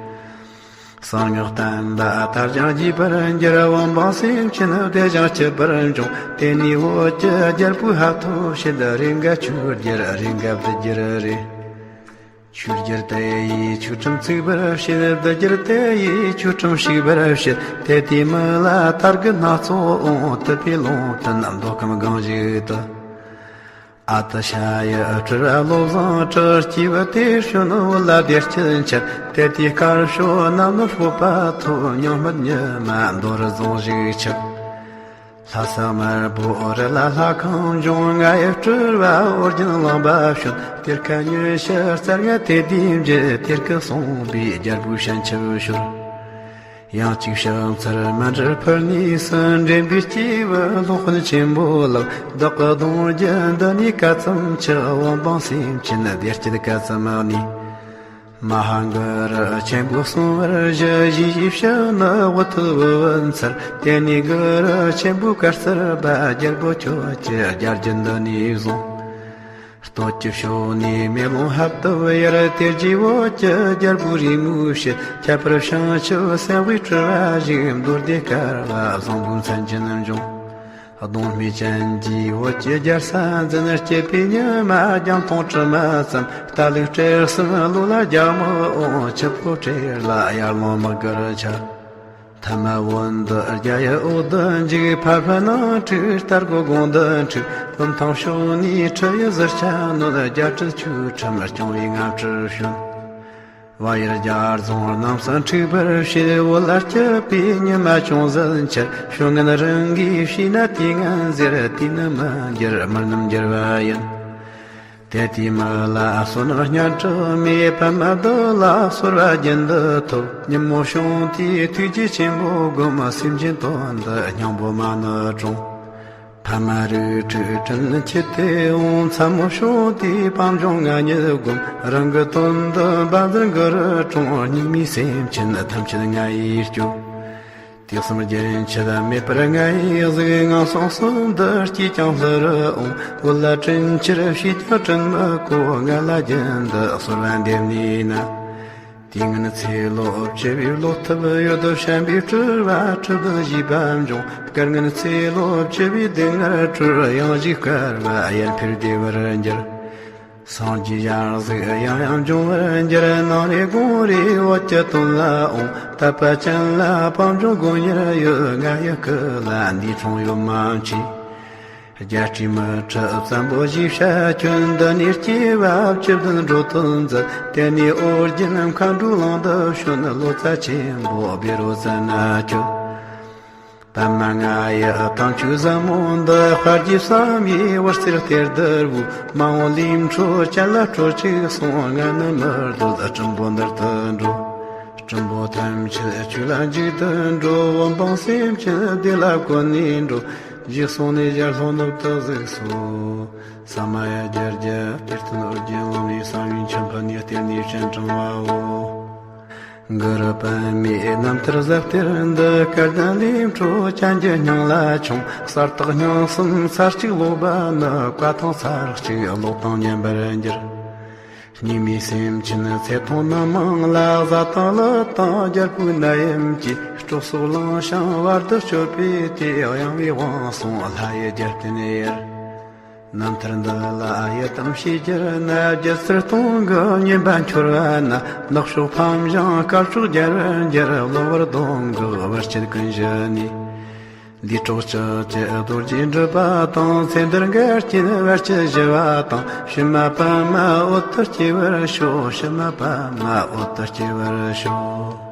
གསང་སྔགས་བསྟན་པ་དར་ཞིང་རྒྱས་པར་འགྱུར། བོད་འབངས་སེམས་ཅན་བདེ་ཞིང་སྐྱིད་པར་འབྱུང་། དེ་ནས་བོད་ཀྱི་རྒྱལ་པོའི་ཕ་ཐོག་བཤད། རེས་འགའ་ཆོས་རྒྱལ་རེས་འགའ་བདུད་རྒྱལ་རེད། ཆོས་རྒྱལ་དེ་ཡི་ཆོས་ཁྲིམས་ཚིག་པར་བཤད། བདུད་རྒྱལ་དེ་ཡི་ཆོས་ཁྲིམས་ཞིག་པར་བཤད། དེ་དུས་མི་ལ་དར་གི་སྣ་ཚོགས་འོང་། དུད་པའི་ལུང་བསྟན་མདོ་ཁམས་སྒང་ཞིག་ཏུ། ཨ་ཏི་ཤ་ཡི་སྤྲུལ་བློ་བཟང་གྲགས། སྐྱེས་བུ་དེ་བྱོན་བོད་ལ་བདེ་སྐྱིད་འཆར། དེ་དུས་དཀར་ཕྱོགས་གནམ་ལོ་སྤོབས་པ་ཐོབ། ཉང་སྨད་ཉི་མ་མདོ་རུ་རྫོང་ཞིག་ཆགས། ལྷ་ས་དམར་པོ་རི་ལ་ལྷ་ཁང་འབྱུང་། ལྔ་ཡི་སྤྲུལ་བ་ཨོ་རྒྱན་གླིང་པ་བྱོན། གཏེར་ཁ་ཉི་ཤུ་རྩ་ལྔ་དེ་དུས་འབྱེད། གཏེར་ཁ་གསུངས་པས་རྒྱལ་པོའི་བྱིན་ཆབ་ཤོར། ཡང་གཅིག་ཕྱག་འཚལ་མཎྜལ་ཕུལ་ནས་སུ། འདྲེན་པའི་སྐྱེས་བུ་སློབ་དཔོན་ཆེན་པོ་ལགས། བདག་གི་གདུང་རྒྱུད་འདི་ནས་ག་ཙམ་ཆགས། བོད་འབངས་སེམས་ཅན་བདེ་སྐྱིད་ག་ཙམ་གནས། མ་ཧཱ་གུ་རུ་ཆེན་པོ་གསུང་བར་ཞུ། ཞེས་ཞུས་ཤིང་ནི་དབུ་ཐོད་བུ་བན་འཚལ། དེ་ནས་གུ་རུ་ཆེན་པོས་བཀའ་སྩལ་པ། རྒྱལ་པོ་ཁྱོད་ཀྱི་རྒྱལ་རྒྱུད་འདི་ནས་བཟུང་། སྟོད་ཀྱི་ཕྱོགས་ནས་མེ་ལོང་ཧབ་ཏུ་ཡར། དེ་རྗེས་བོད་ཀྱི་རྒྱལ་པོའི་རེས་མོས་བྱེད། ཁྱད་པར་བྱང་ཆུབ་སེམས་དཔའི་སྤྲུལ་བ་ཞིག་མདོ་སྡེ་བསྐལ་པ་བཟང་པོའི་མཚན་ཅན་འབྱུང་། གདོང་སྨེ་ཅན་གྱིས་བོད་ཀྱི་རྒྱལ་ས་འཛིན། སྐྱེས་པའི་ཉི་མ་རྒྱང་མཐོང་དྲི་མ་ཙམ། རྟ་ལུག་སྤྲེལ་གསུམ་ལོ་ལ་རྒྱ་མི་འོང་། ཆུ་ཕོ་སྤྲེལ་ལ་ཡར་ལུང་དམག་གིར་ཆགས། ཐ་མ་བོད་འདི་རྒྱ་ཡི་འོག་ཏུ་འཇིག་ཕ་ཕ་ནང་འཁྲུག་རྟ་སྒོ་དགུང་དུ་འཁྲུག་གོམ་ཐང་ཕྱོགས་ནས་ཁྲི་ཡི་ཟུར་ཆ་ནོན། རྒྱ་ཁྲི་ཆོས་ཁྲིམས་སྐྱོང་བའི་ལྔ་བཅུར་བྱོན། བ་ཡུལ་རྒྱ་རྫོང་རྣམས་སུ་འཁྲུག་པར་བྱེད། བོད་ལ་སྐྱིད་པའི་ཉི་མ་ཅུང་ཟད་འཆར། ཕྱོགས་ངན་རང་གིས་ཕྱེ་ན་དུས་ངན་ཟེར། དུས་ནི་མི་འགྱུར་མི་རྣམས་འགྱུར་བ་ཡིན། དེ་དུས་མི་ལ་བསོད་ནམས་སྙན་གྲགས་མེད། པདྨ་བདག་ལ་གསོལ་བ་རྒྱུན་དུ་ཐོབ། ཉིན་མོ་བྱུང་དུས་ཐུགས་རྗེ་ཆེན་པོ་བསྒོམ། སེམས་ཅན་དོན་དུ་སྙིང་པོ་མ་ཎི་དྲོངས། ཕ་མ་རུ་ཁྲིད་དྲིན་ཆེ་སྟེ་འོང་། མཚན་མོ་བྱུང་དུས་པད་འབྱུང་ང་ཉིད་བསྒོམ། རང་གི་དོན་དུ་བཛྲ་གུ་རུ་དྲོངས། སྙིགས་མའི་སེམས་ཅན་ཐམས་ཅད་ང་ཡིས་སྐྱོབ། དུས་གསུམ་རྒྱུན་ཆད་མེད་པར་ང་ཡི་གཟིགས། ངན་སོང་གསུམ་དུ་སྐྱེས་ཀྱང་ལྷ་རུ་འོང་། བོད་ལ་དྲིན་ཆེར་བྱས་ཀྱང་དྲིན་མི་གོ། ང་ལ་རྒྱུན་དུ་གསོལ་བ་འདེབས་ནུས་ན། དུས་ངན་ཚེ་ལོ་བཅུ་པའི་བློ་ཐུབ་ཡོད། བྱམས་པའི་སྤྲུལ་བ་ཁྲི་བདུན་བཞེས་པ་འབྱུང་། སྐལ་ངན་ཚེ་ལོ་བཅུ་པའི་སྡུག་བསྔལ་སྤྲུལ། ཡང་ཞིག་བསྐལ་པ་ཡར་འཕེལ་བདེ་བར་འགྱུར། སངས་རྒྱས་ཞལ་གཟིགས་ཡང་ཡང་འབྱུང་བར་འགྱུར། ནང་རེ་དགོང་རེ་བོད་ཀྱི་དོན་ལ་འོང་། དད་པ་ཅན་ལ་པད་འབྱུང་དགོངས་ཉེར་ཡོད། ང་ཡི་སྐུ་ལ་འདས་འཁྲུངས་ཡོད་མ་མཆིས། རྒྱལ་སྲས་མི་ཁྲི་བཙན་པོ་ཞེས་བྱ་ཁྱོད། འདི་ནས་སྐྱེ་བ་བཅུ་བདུན་འགྲོ་དོན་མཛད། དེ་ནས་ཨོ་རྒྱན་མཁའ་འགྲོའི་གླིང་དུ་བྱོན། ལོ་ཙཱ་ཆེན་པོ་བཻ་རོ་ཙ་ན་ཁྱོད། པདྨ་ང་ཡི་དམ་ཆོས་ཟབ་མོ་འདི། དཔལ་གྱི་བསམ་ཡས་འོད་ཟེར་གཏེར་དུ་བོས། མ་འོངས་ལས་འཕྲོ་ཅན་ལ་སྤྲོ་ཅིག་གསུངས། ང་ནི་མི་སྡོད་སྤྲིན་པོ་འདིར་དུ་འགྲོ། སྤྲིན་པོ་ཐམས་ཅད་ཆོས་ལ་འཇུག་ཏུ་འགྲོ། བོད་འབངས་སེམས་ཅན་བདེ་ལ་བཀོད་ནས་འགྲོ། ཞེས་གསུངས་ནས་ཞལ་ལྷོ་ནུབ་ཏུ་གཟིགས་སོ། ས་མ་ཡ་བརྒྱད་བརྒྱ་གཏེར་སྟོན་ཨོ་རྒྱན་གླིང་པས་བསམ་ཡས་མཆིམས་ཕུ་ནས་གཏེར་ནས་སྤྱན་དྲངས་པའོ། གུ་རུ་པདྨའི་རྣམ་ཐར་ཟབ་གཏེར་འདི། སྐལ་ལྡན་ལས་འཕྲོ་ཅན་གྱི་སྙིང་ལ་ཆོངས། གསལ་བཏབ་སྙིང་གསུམ་ཚར་གཅིག་ཀློག་པ་ནི། བཀའ་ཐང་ཚར་གཅིག་ཀློག་དང་མཉམ་པར་འགྱུར། ཉི་མའི་སེམས་ཅན་ཚེ་ཐང་རྣམ་མང་ལ། བཟའ་དང་བླུ་དང་རྒྱལ་པོའི་ནད་ཡམས་ཀྱིས། སྲོག་སོགས་བླངས་ཤིང་བར་དུ་གཅོད་པའི་དུས། གཡེང་བའི་དབང་སོང་ལྷ་ཡི་རྒྱལ་བསྟན་ཡུལ། རྣམ་ཐར་འདི་ལ་ཡི་དམ་ཞེས་བགྱི་ན། སྒྱུ་རྩལ་སྟོང་གི་བསྙེན་པ་འཆོར་བ་ན། ནག་ཕྱོགས་ཕམ་ཞིང་དཀར་ཕྱོགས་རྒྱལ་བར་འགྱུར། གློ་བུར་གདོན་གྱི་བར་ཆད་ཀུན་ཞི་ནས། ལུས་སྲོག་ཆགས་ཀྱི་རྡོ་རྗེ་འགྲུབ་པ་དང་། ཚེ་འདིར་འགལ་རྐྱེན་བར་ཆད་ཞི་བ་དང་། ཕྱི་མ་པདྨ་འོད་དུ་སྐྱེ་བར་ཤོག་ཕྱི་མ་པདྨ་འོད་དུ་སྐྱེ་བར་ཤོག་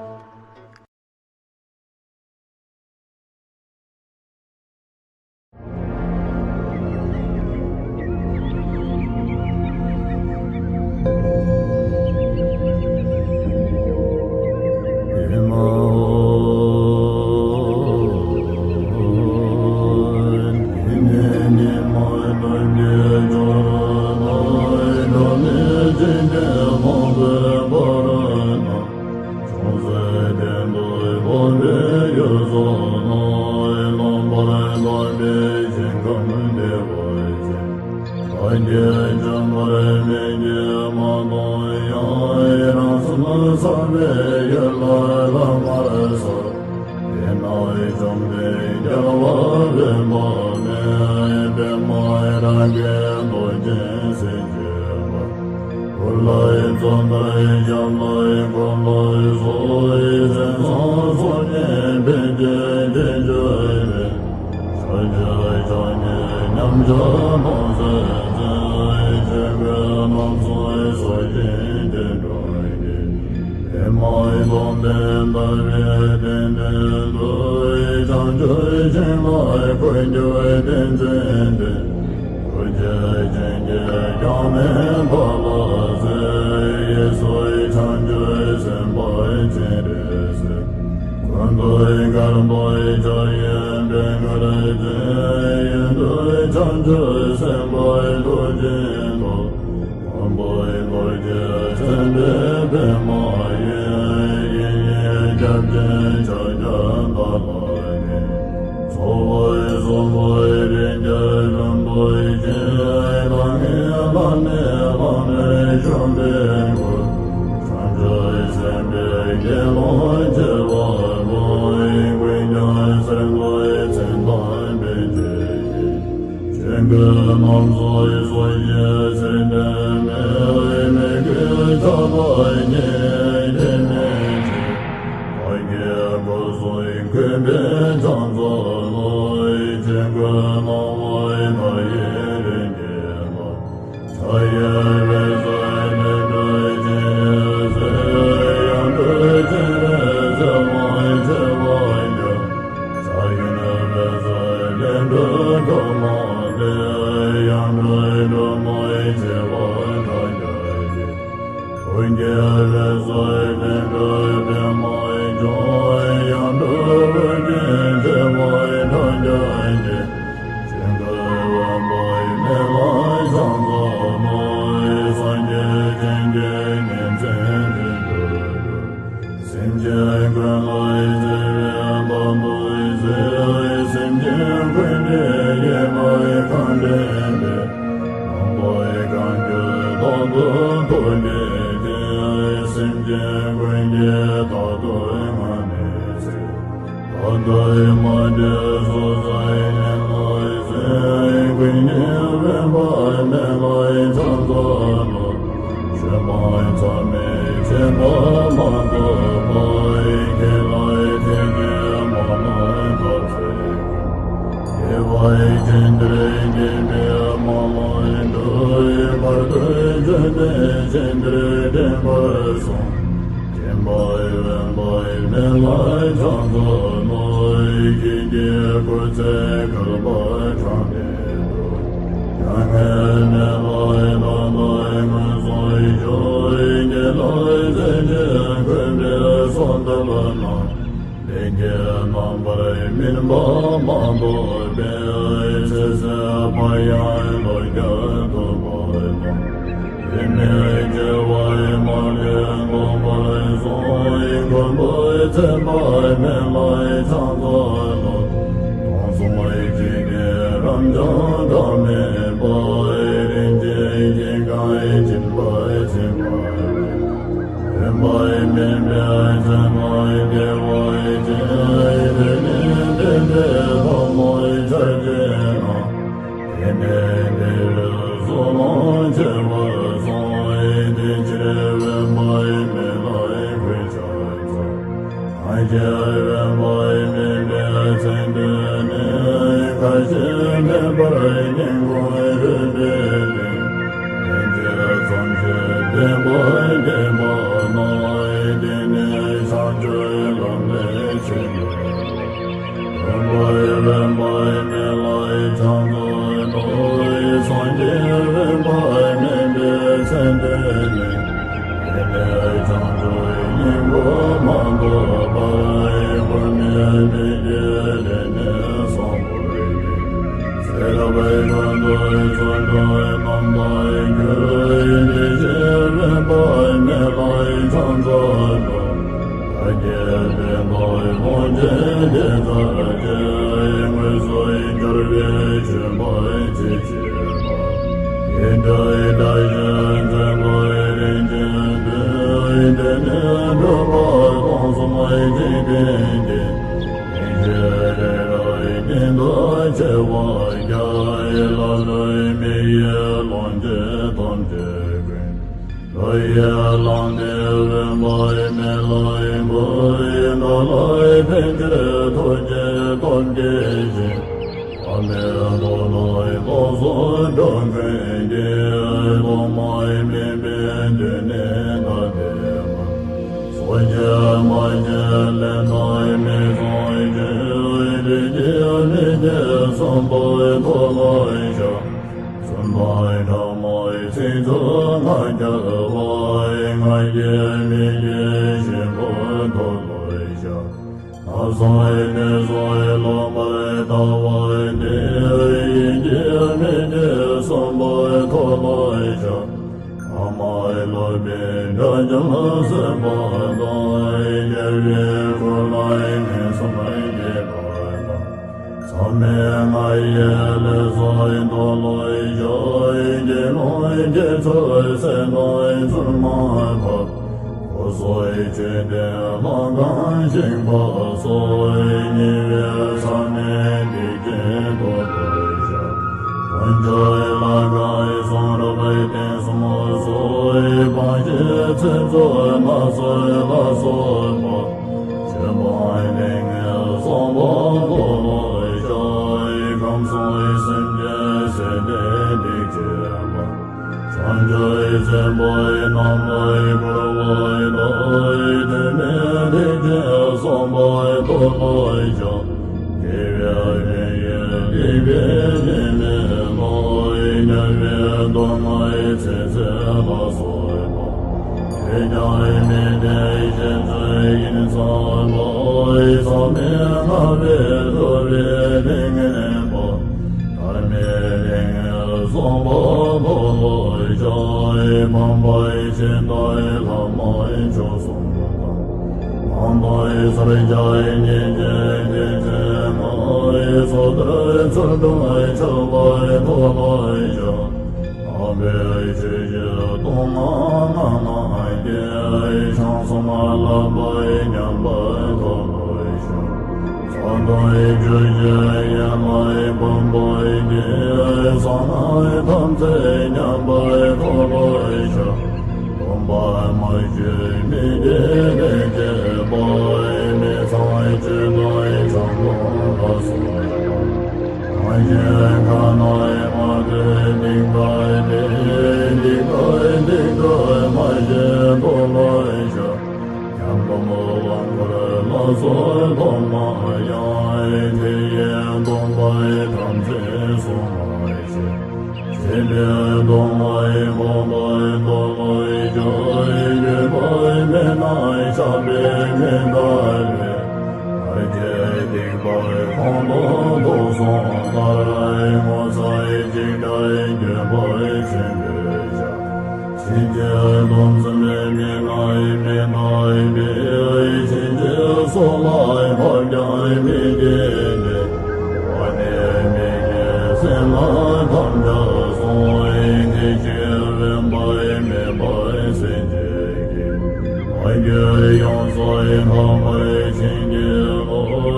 ཡོངས་སུ་དག་པའི་བྱིན་གྱིས་རློབས།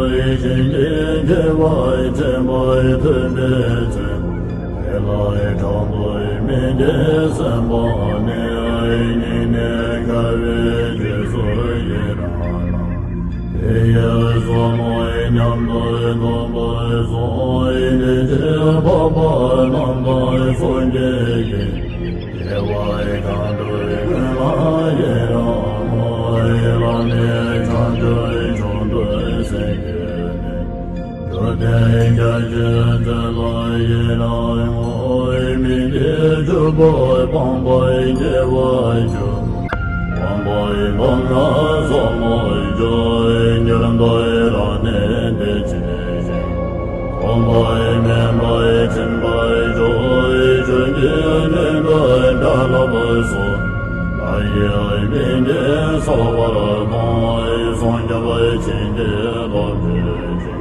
བྱིན་གྱིས་བརྒྱན་པའི་དྲན་པ་ཐོས་པའི་ཚེ། དེ་ལ་དྲག་པོའི་མིག་གིས་གསན་པ་ནི། སྙིང་ནས་དགའ་བའི་རྗེས་སུ་ཡི་རང་ལ། དེ་ཡི་བསོད་ནམས་མཉམ་དུ་བསྔོ་བར་བྱ། དེ་ཕྱིར་འཕགས་པ་རྣམས་དང་སངས་རྒྱས་ཀྱིས། དགེ་བ་གང་བསྒྲུབས་ཀུན་ལ་ཡི་རང་ངོ་། བླ་མེད་བྱང་ཆུབ་མཆོག་ཏུ་སེམས་བསྐྱེད་ནས། འགྲོ་དོན་རྒྱ་ཆེར་མཛད་ལ་ཡི་རང་ངོ་། མིག་གིས་ཆུ་བུར་སྤངས་པས་སྐྱེ་བར་འགྱུར། སྤངས་པས་སྡུག་བསྔལ་བསམ་མི་ཁྱབ། འགྱུར་འདོད་རང་གནས་དེ་ཇི་བཞིན། སྟོང་པ་མིན་པར་ཕྱིན་པར་ཤོག །ཆོས་ཀྱི་སྙིང་པོ་བཀྲ་ལ་སོགས། ལྷ་ཡི་མིང་གིས་གསལ་བར་མཐོང་། སངས་རྒྱས་བྱིན་གྱིས་རློབ་བྱེད་ཅིང་།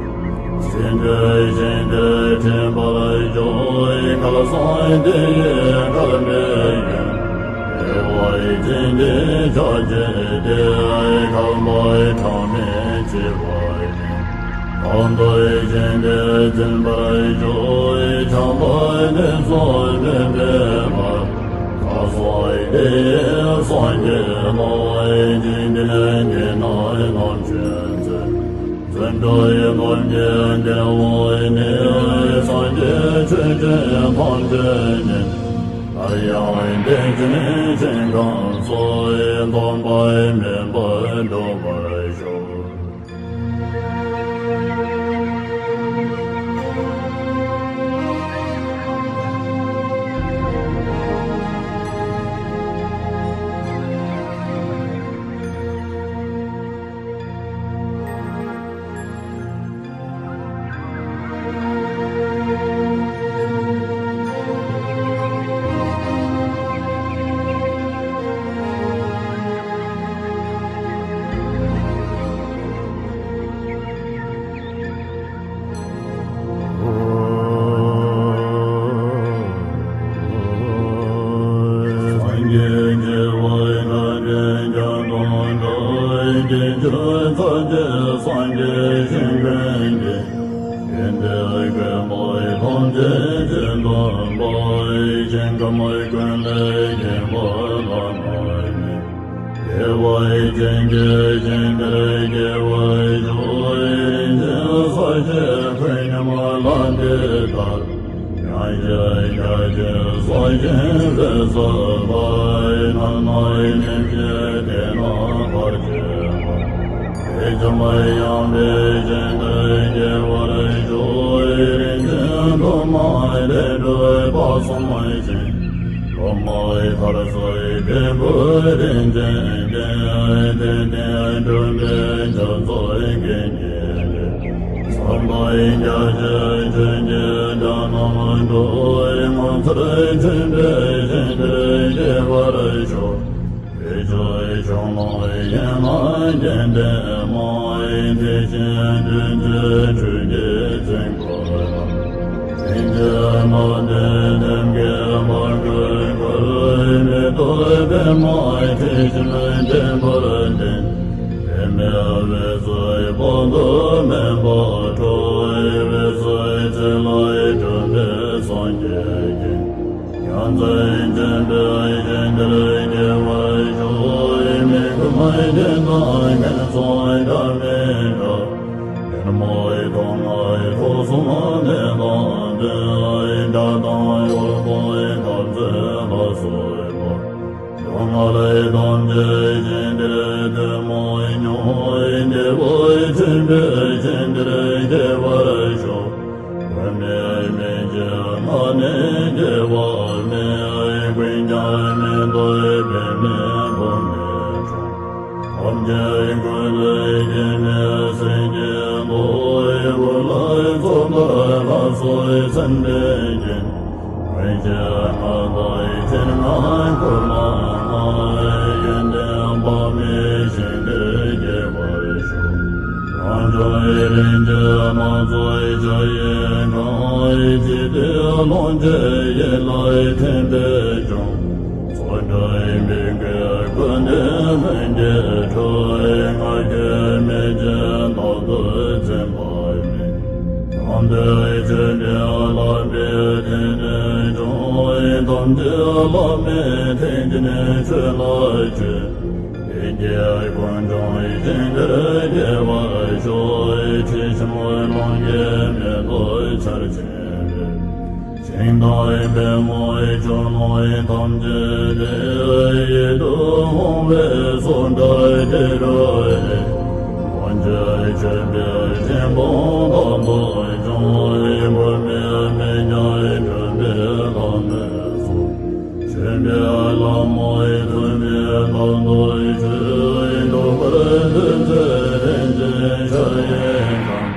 ཕྱིན་དྲུག་བཞིན་དུ་ཐིམ་པར་ཤོག །སྐལ་བཟང་དེ་ཡི་སྐལ་མེ་ཡིས། བདེ་བ་ཅན་གྱི་ཕྱོགས་བཅས་ཏེ། བསྐལ་པ་གྲངས་མེད་འཆི་བ་ཡི། དོན་དུ་བཞིན་དུ་འཛིན་པར་ཤོག །ཆགས་པ་ནི་སོགས་མེད་པའི་བར། ཁ་སང་དེ་ཡི་སངས་རྒྱས་ལ། འཇིག་རྟེན་གྱི་ནང་ནམ་ཞིག་ཚེ། བརྩོན་འགྲུས་ཡི་ལམ་གྱི་འགལ་བ་ནི། སངས་རྒྱས་ཆོས་ཀྱི་ཐམས་ཅད་ཉིད། སླར་ཡང་དེ་བཞིན་ཞིང་ཁམས་སུ། སྟོང་པ་མིན་པར་འགྲོ་བར་ཤོག་སངས་རྒྱས་བྱེ་བ་ཕྲག་བརྒྱ་སྟོང་དྲུག །དཀྱིལ་འཁྱིལ་ཚར་གཅོད་སངས་རྒྱས་ཞིང་ཀུན་གྱི། དགེ་འདུན་དགེ་སློང་ཐམས་ཅད་ཀྱི་སྟོན་པ། ཞིང་ཁམས་ཀུན་ལས་བརྒྱན་པ་ལ་བསྔོ་ནས། བདེ་བ་ཅན་གྱི་ཞིང་དེར་སྐྱེ་བར་ཤོག །རིན་ཆེན་གསལ་བྱེད་ཁོད་སྙོམས་ལ་འདི་ལྟར། ཡང་ཞིང་རྒྱ་ཆེར་གསོན་ཅིང་འོད་ཟེར་འཕྲོ། རྣམ་སྣང་ཉིད་ཀྱི་དེ་རྣམས་བར་ཆད་པ། དེ་ཕྱིར་ཡངས་པའི་ཞིང་དེར་སྐྱེ་བར་ཤོག །རིན་ཆེན་འདབ་མ་ལས་གྲུབ་པ་གསུམ་བཞིན། སློབ་མ་མཁར་སོགས་ཕུང་པོའི་རིན་ཆེན་ཅན། དེ་ནས་འཁྲུངས་པའི་ཆ་ཚང་དགེ་བསྙེན་ལས། བསམ་པ་རྒྱ་ཆེར་ཆོས་ཀྱི་སྒྲ་རྣམས་སྒྲོག །ངོ་མཚར་ཆེན་པོའི་ཞིང་དེར་སྐྱེ་བར་ཤོག །དེ་ཕྱིར་ཕྱོགས་རྣམས་ཡན་ལག་བརྒྱད་ལྡན་མ། དེ་བཞིན་བདུད་རྩིའི་ཁྲོད་ཀྱི་བཙུན་པོ་རྣམས། ཕྱིན་ཅི་མ་ལོག་ནམ་མཁའི་མཐའ་འཁོར་བསྐོར། མེ་ཏོག་པདྨ་དྲི་ཞིམ་བརྟན་པར་ལྡན། པདྨའི་འོད་ཟེར་དཔག་ཏུ་མེད་པ་འཕྲོ། འོད་ཟེར་ཚེ་ལས་གྲོལ་བའི་སངས་རྒྱས་ཀྱིས། ཡོངས་འཛིན་ཆེན་པོའི་ཞིང་དེར་སྐྱེ་བར་ཤོག །མི་ཁོམ་སྐྱེ་དང་ངན་སོང་འདྲ་མི་འདྲ། ཉོན་མོངས་སྡུག་བསྔལ་དུག་གསུམ་ནད་དང་ལྡན། དགྲ་དང་གཡོག་པོའི་འཐབ་རྩོད་ལ་སོགས་པ། སྡུག་བསྔལ་ཐམས་ཅད་ཞིང་དེར་ཐུན་མོང་མྱོང་། བདེ་བ་ཆེན་པོའི་ཞིང་དེར་སྐྱེ་བར་ཤོག །མགོན་མེད་མི་མཇེད་ལྔ་ནི་སྐྱེ་བ་མེད། ཀུན་ཀྱང་མི་སྡུག་པདྨའི་སྒོ་ནས་འཁྲུངས། ཐམས་ཅད་ཀུན་ལས་སྐྱེ་མེད་སེམས་ཀྱི་མདོ། ཀུན་ལ་ཚོགས་དང་ལྷ་ཚོགས་སེམས་དཔའི་རྒྱན། མངོན་ཤེས་ལྔ་དང་སྤྱན་ལྔ་འཁོར་ལྔ་མངའ། ཡོན་ཏན་དཔག་མེད་ཞིང་དེར་སྐྱེ་བར་ཤོག །རང་བྱུང་རིན་ཆེན་སྣ་ཚོགས་ཆར་ཡིས་གང་། འཇིག་རྟེན་ལོངས་སྤྱོད་ཡིད་ལ་ཐིམ་པས་སྐྱོང་། ཚོགས་དྲུག་མི་མཁས་ཀུན་ནས་ ལྷན་སྐྱེས་ཁྲོ་བོའི་ང་རྒྱལ་མེད་ཅིང་རྟག་ཏུ་འཛིན་པ་མེད། དམ་པའི་ཆོས་འདི་བླ་མེད་ཐུགས་ནས་བྱུང་། ཐམས་ཅད་བླ་མེད་ཐུགས་ཀྱི་ཆོས་ལ་སྤྱོད། ལས་ཀྱི་ཀུན་འབྱུང་ཞིང་འདིར་སྐྱེ་བར་ཤོག། ཁྲི་ཕྱི་མོ་ལོངས་སྐྱེས་མེ་ཏོག་ཆར་ཆེན་རེད། ཤིང་དང་པདྨོ་ཆུ་ཀླུང་ཐམས་ཅད་དེ། ཡིད་དུ་འོང་བའི་བསོད་གྲྭ་དེ་རུ་ལས། ཀུན་གྱི་མཆོད་པའི་ཆེན་པོ་དག་ཏུ་བྱུང་། བུད་མེད་མི་ཉག་གྲུབ་པའི་ལྷ་མོས་གསོལ། ཆོས་འཕེལ་ལྷ་མོའི་ཐུགས་ནི་དམ་དུ་ཆུད། འདོད་པར་འདོད་མཛད་རིན་ཆེན་ཕྱག་གཡས་བརྐྱང་།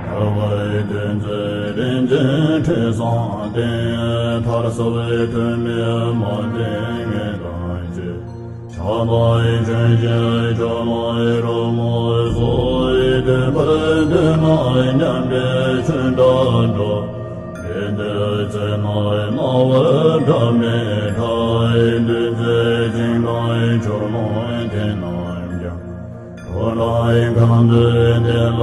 འདར་བར་འདོད་མཛད་རིན་ཆེན་ཁྲི་བཟང་སྟེང་། མཐར་སོགས་ཐུགས་ནི་མ་བསྟན་ངན་དང་བཅས། ཕྱག་དང་མཆོད་ཅིང་ཆུ་ཀླུང་རོལ་མོ་སོགས། འདོད་པར་འདོད་ན་མཉམ་པའི་ཆོས་འདྲ་འགྲོ། དེ་འདོད་ཚེ་ན་རྣ་བར་སྒྲ་མི་གྲག་འདུ་འཛི་ཞིང་དང་ཆུ་ཀླུང་དེ་རྣམས་ཀྱང་། འགྲོ་རིང་གང་འདུལ་དེ་ལ་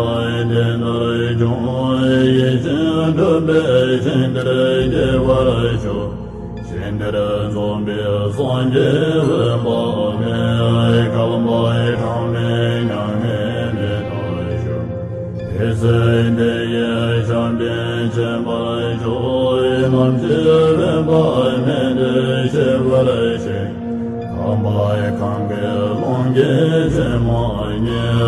དེ་ལྟར་འབྱུང་། ཡིད་བཞིན་འགྲུབ་པའི་ཞིང་དེར་སྐྱེ་བར་ཤོག། ཞིང་དེར་འཛོམས་པའི་སངས་རྒྱས་འོད་དཔག་མེད། བསྐལ་པ་གྲངས་མེད་མྱ་ངན་འདས་པར་ཤོག། དེ་ཚེ་དེ་ཡི་ཞབས་པད་མཆོད་པར་ཤོག། རྣམ་ཤེས་འོད་དཔག་མེད་དེ་ཤེས་པར་བྱེད། ཁམས་པ་གངྒཱའི་ཀླུང་གི་བྱེ་མ་སྙེད།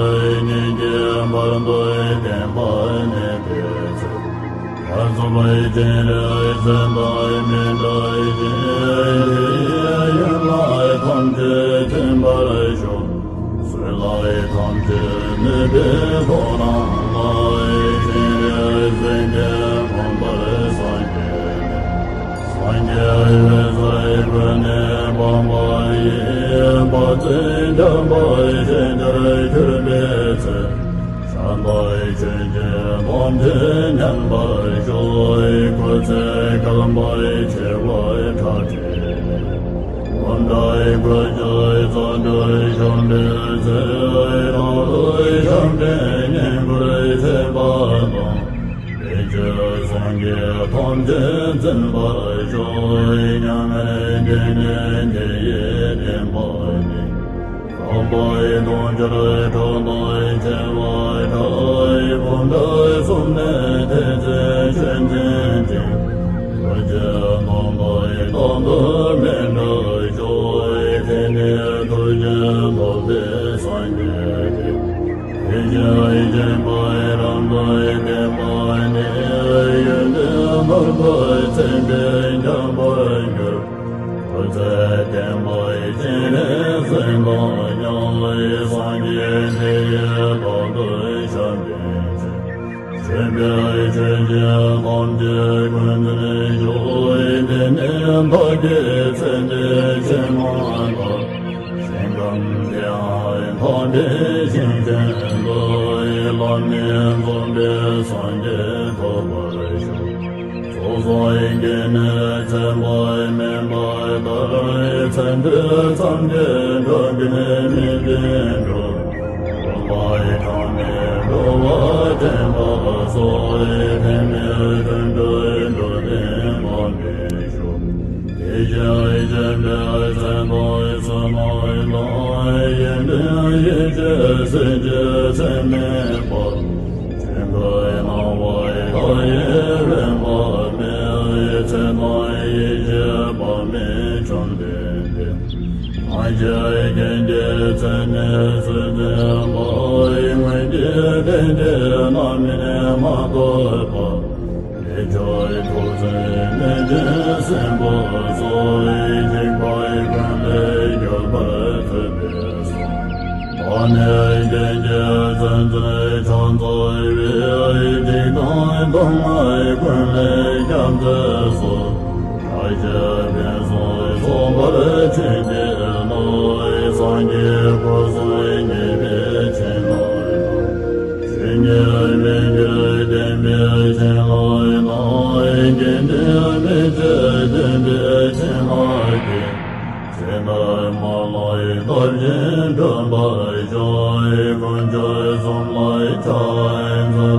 སྙིང་གའི་བར་དུ་བརྟན་པར་གནས་པའི་ཚེ། མཐར་ཐུག་པའི་སྤྱན་རས་གཟིགས་དང་མི་འབྲལ་ཞིང་། དེ་ཡི་ཡན་ལག་ཐམས་ཅད་ཐིམ་པར་ཤོག། བསོད་ནམས་ཐམས་ཅད་ནུས་པའི་ཐོག་རང་ལ། སྤྱན་རས་གཟིགས་དེ་མངོན་པར་སངས་རྒྱས་ནས། སངས་རྒྱས་འོད་ཟེར་ཀུན་ནས་འབར་བ་ཡིས། དཔག་ཚད་འཇམ་དཔལ་ཞལ་མཇལ་གྱུར་པའི་ཚེ། ཕྱག་དང་མཆོད་ཅིང་ཐམས་ཅད་མཉམ་པར་ཤོག། སྐུ་ཚེ་བསྐལ་པ་བྱེ་བ་ཕྲག་ཁྲི་ནས། འོད་འདྲ་སྐུ་ཅན་རྩ་བྲལ་བཤམས་པའི་ཚེ། རང་རིག་ཞབས་འདྲེན་སྙིང་པོར་བྱེད་པ་དང་། དེ་ཕྱིར་སངས་རྒྱས་ཐམས་ཅད་འཛིན་པར་ཤོག། མྱ་ངན་འདས་ནས་དེ་ཡི་བདེན་པ་ནི། ཁམས་པའི་དུང་ཕྱུར་ཁྲག་དང་བཅས་པ་ཕྲག་འབུམ་ཕྲག་གསུམ་ནས་ཐེག་ཆེན་ཆོས་འཛིན་ཅིང་། ཐུགས་རྗེ་དམ་པའི་རྟག་ཏུ་མི་འབྲལ་ཤོག། དེ་ནས་ཐུགས་རྗེས་ཐོབ་པའི་སངས་རྒྱས་ཏེ། དེ་བཞིན་གཤེགས་པའི་རབ་ཏུ་བརྟན་པ་ནི། ཡོན་ཏན་ཕུན་སུམ་ཚོགས་པའི་འཇམ་དཔལ་གྱུར། སྐུ་ཚེ་བརྟན་པའི་སྤྱན་རས་གཟིགས་དང་མཉམ། སངས་རྒྱས་དེ་ཡི་བདག་ཏུ་ཞབས་འདྲེན་ཅིང་། མཆོད་པའི་མཆོད་སྤྱན་ཐམས་ཅད་ཀུན་འཛིན་ཤོག། དེ་ནས་བདག་གིས་ཚེ་འདིའི་ཕྱི་མ་དག། ཞིང་ཁམས་དེའང་ཐོབ་པའི་ཞིང་ཆེན་དུ། བླ་མེད་འཛོམས་པའི་སངས་རྒྱས་ཐོབ་པར་ཤོག། ཚོགས་བསགས་བགྱིས་ནས་ཚེ་དཔག་མེད་པ་ལྟར། ཚེ་འདི་མཚམས་བཅད་འགྲོ་ཀུན་མི་མཁྱེན་འགྲོ། འཁོར་བའི་གྲངས་མེད་འགྲོ་བ་འདྲེན་པ་སོགས། ཕན་མེད་ཀུན་འདུས་འགྲོ་དོན་ཐོབ་པར་ཤོག། དེ་བཞིན་གཤེགས་པའི་མཚན་དང་བསོད་ནམས་དང་། ཡོན་ཏན་ཡེ་ཤེས་སྲིད་ཞིའི་ཚད་མེད་པ། ཆོས་སྐུ་སྣང་བ་མཐའ་ཡས་དབེན་པ་མེད། ཚེ་དང་ཡེ་ཤེས་དཔག་མེད་བཅོམ་ལྡན་འདས། སངས་རྒྱས་མཁྱེན་བརྒྱའི་མཚན་ནས་སུ་འཛིན་པ། མངོན་གྱི་བསྟན་བཅོས་རྣམ་སྨིན་མ་ཐོབ་པ། དེ་ཕྱིར་ཐུགས་བརྩེ་ནུས་ཅན་སྲིན་པོ་སོགས། འཇིགས་པའི་ཀུན་ལས་སྐྱོབ་པར་ཐུབ་པས་སོ། བདག་ནི་རྒྱལ་གྱི་བཙན་འཛུལ་ཕྱག་འཚལ་བས། འཇིགས་དང་སྡུག་བསྔལ་ཀུན་ལས་སྐྱབས་མཛད་སོ། བཀྲ་ཤིས་ཕུན་སུམ་ཚོགས་པར་བྱིན་གྱིས་རློབས། སངས་རྒྱས་སྐུ་གསུམ་བརྙེས་པའི་བྱིན་རླབས་དང་། ཆོས་ཉིད་མི་འགྱུར་བདེན་པའི་བྱིན་རླབས་དང་། རྒྱུན་ཆད་མི་འཆད་བདེན་པའི་བྱིན་རླབས་ཀྱིས། ཚེ་འདིར་མ་ལུས་ཐོབ་བྱའི་ དཀོན་མཆོག་གསུམ་ལ་ཕྱག་འཚལ་ལོ།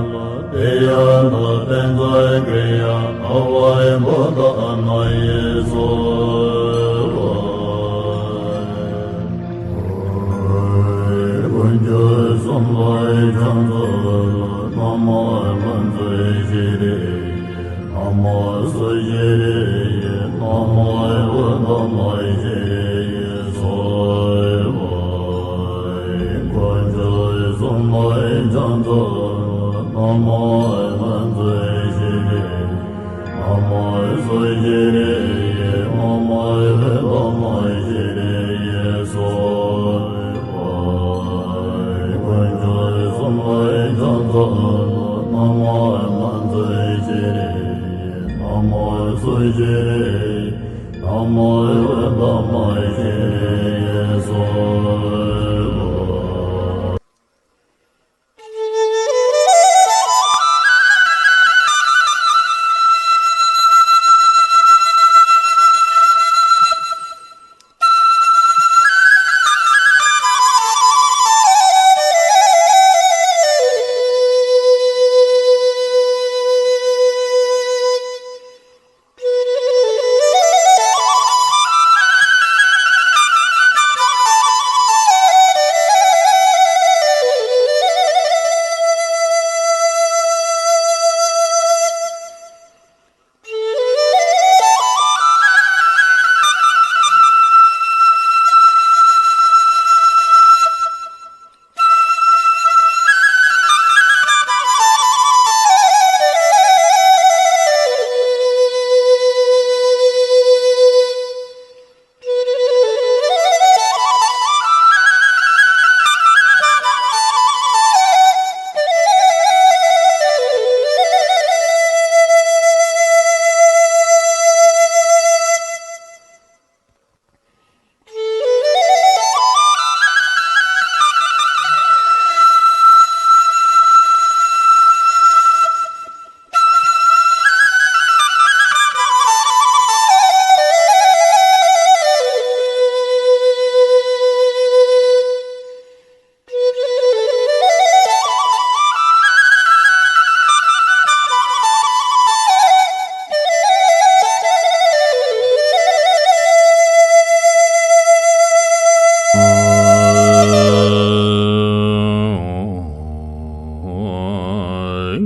དེ་ཡང་དུ་དཔལ་མཛོད་ཀྱི་ཡང་ལྷ་བའི་བུ་དང་མ་ཡི་སོལ་བ། དཀོན་མཆོག་གསུམ་ལ་ཕྱག་འཚལ་ལོ། ན་མོ་ཕན་མཛོད་ཤྲཱི་ཡེ། ན་མོ་སྭཱ་ཤྲཱི་ཡེ། ན་མོ་ཨུཏྟམ་ཤྲཱི་ཡེ་སྭཱ་ཧཱ། དཀོན་མཆོག་གསུམ་ལ་ཕྱག་འཚལ་ལོ། ན་མོ་ཨུཏྟམ་ཤྲཱི་ཡེ། ན་མོ་སྭཱ་ཤྲཱི་ཡེ། ན་མོ་ཨུཏྟམ་ཤྲཱི་ཡེ་སྭཱ་ཧཱ། དཀོན་མཆོག་གསུམ་ལ་ཕྱག་འཚལ་ལོ། ན་མོ་ཨུཏྟམ་ཤྲཱི་ཡེ། ན་མོ་སྭཱ་ཤྲཱི་ཡེ། ན་མོ་ཨུཏྟམ་ཤྲཱི་ཡེ་སྭཱ་ཧཱ།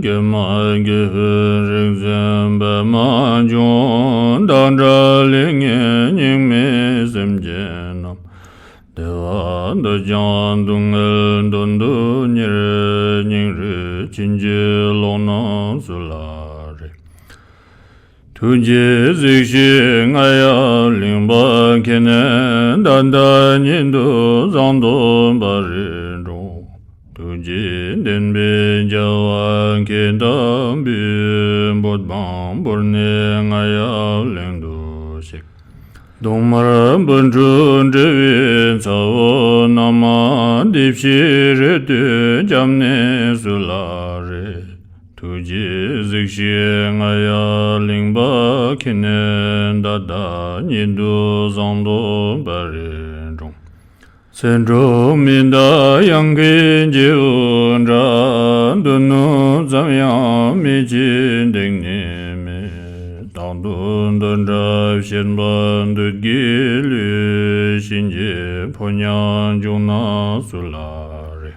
ཀྱེ་མ་ཀྱེ་ཧུད་རིག་འཛིན་པདྨ་འབྱུང་། བདག་འདྲ་ལས་ངན་སྙིགས་མའི་སེམས་ཅན་རྣམས། བདེ་བ་འདོད་ཀྱང་སྡུག་བསྔལ་དོན་དུ་གཉེར། སྙིང་རུས་བྱིན་གྱིས་རློབས་རྣམས་སུ་ལ་རེ། ཐུགས་རྗེས་གཟིགས་ཤིག་རྔ་ཡབ་གླིང་པ་ཁྱེད་ནི། ད་ལྟ་ཉིད་དུ་བཟང་དུ་འབར་རིམ་གྲོང་། ཐུགས་རྗེའི་བདེན་པའི་རྒྱལ་བ་ཁྱེད་དང་འབུལ། བོད་འབངས་བོར་ནས་རྔ་ཡབ་གླིང་དུ་གཤེགས། གདོང་དམར་སྤུན་དྲུག་བསྒྲལ་བའི་ཚ་བོ། ན་མ་བདེ་བཤེས་རེ་ལྟོས་སྐྱབས་གནས་སུ་ལ་རེ། ཐུགས་རྗེས་གཟིགས་ཤིག་རྔ་ཡབ་གླིང་པ་ཁྱེད་ནི། ད་ལྟ་ཉིད་དུ་བཟང་དུ་འབར་རིམ་གྲོང་། ཚེ་འགྲོ་མི་འདའ་གཡང་ཁའི་རྒྱལ་པོ་འདྲ། མདུན་ནུབ་ཙམ་ཡང་མི་བྱེད་སྡིག་ནི་མེད། རྟག་ཏུ་འདོད་འདྲ་བྱེད་པ་འདོད་ཀྱི་བློས། གཤིན་རྗེའི་ཕོ་ཉ་འབྱུང་ན་སུ་ལ་རེ།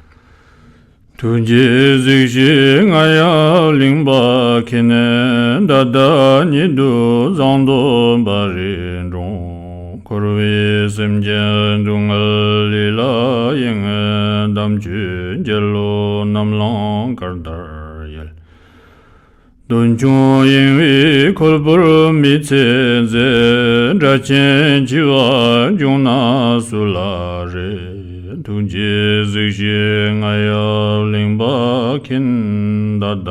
ཐུགས་རྗེས་གཟིགས་ཤིག་རྔ་ཡབ་གླིང་པ་ཁྱེད་ནི། ད་ལྟ་ཉིད་དུ་བཟང་དུ་འབར་རིམ་གྲོང་། འཁོར་བའི་སེམས་ཅན་སྡུག་བསྔལ་ལས་ལ་གཡེང་། དམ་ཆོས་འགྱེད་བློ་རྣམས་ལའང་སྐལ་ལྟར་ཡལ། གདོན་ཆུང་གཡེང་བས་ཁོལ་པོར་མི་ཚེ་འཛད། དགྲ་ཆེན་འཆི་བ་འབྱུང་ན་སུ་ལ་རེ། ཐུགས་རྗེས་གཟིགས་ཤིག་རྔ་ཡབ་གླིང་པ་མཁྱེན། ད་ལྟ་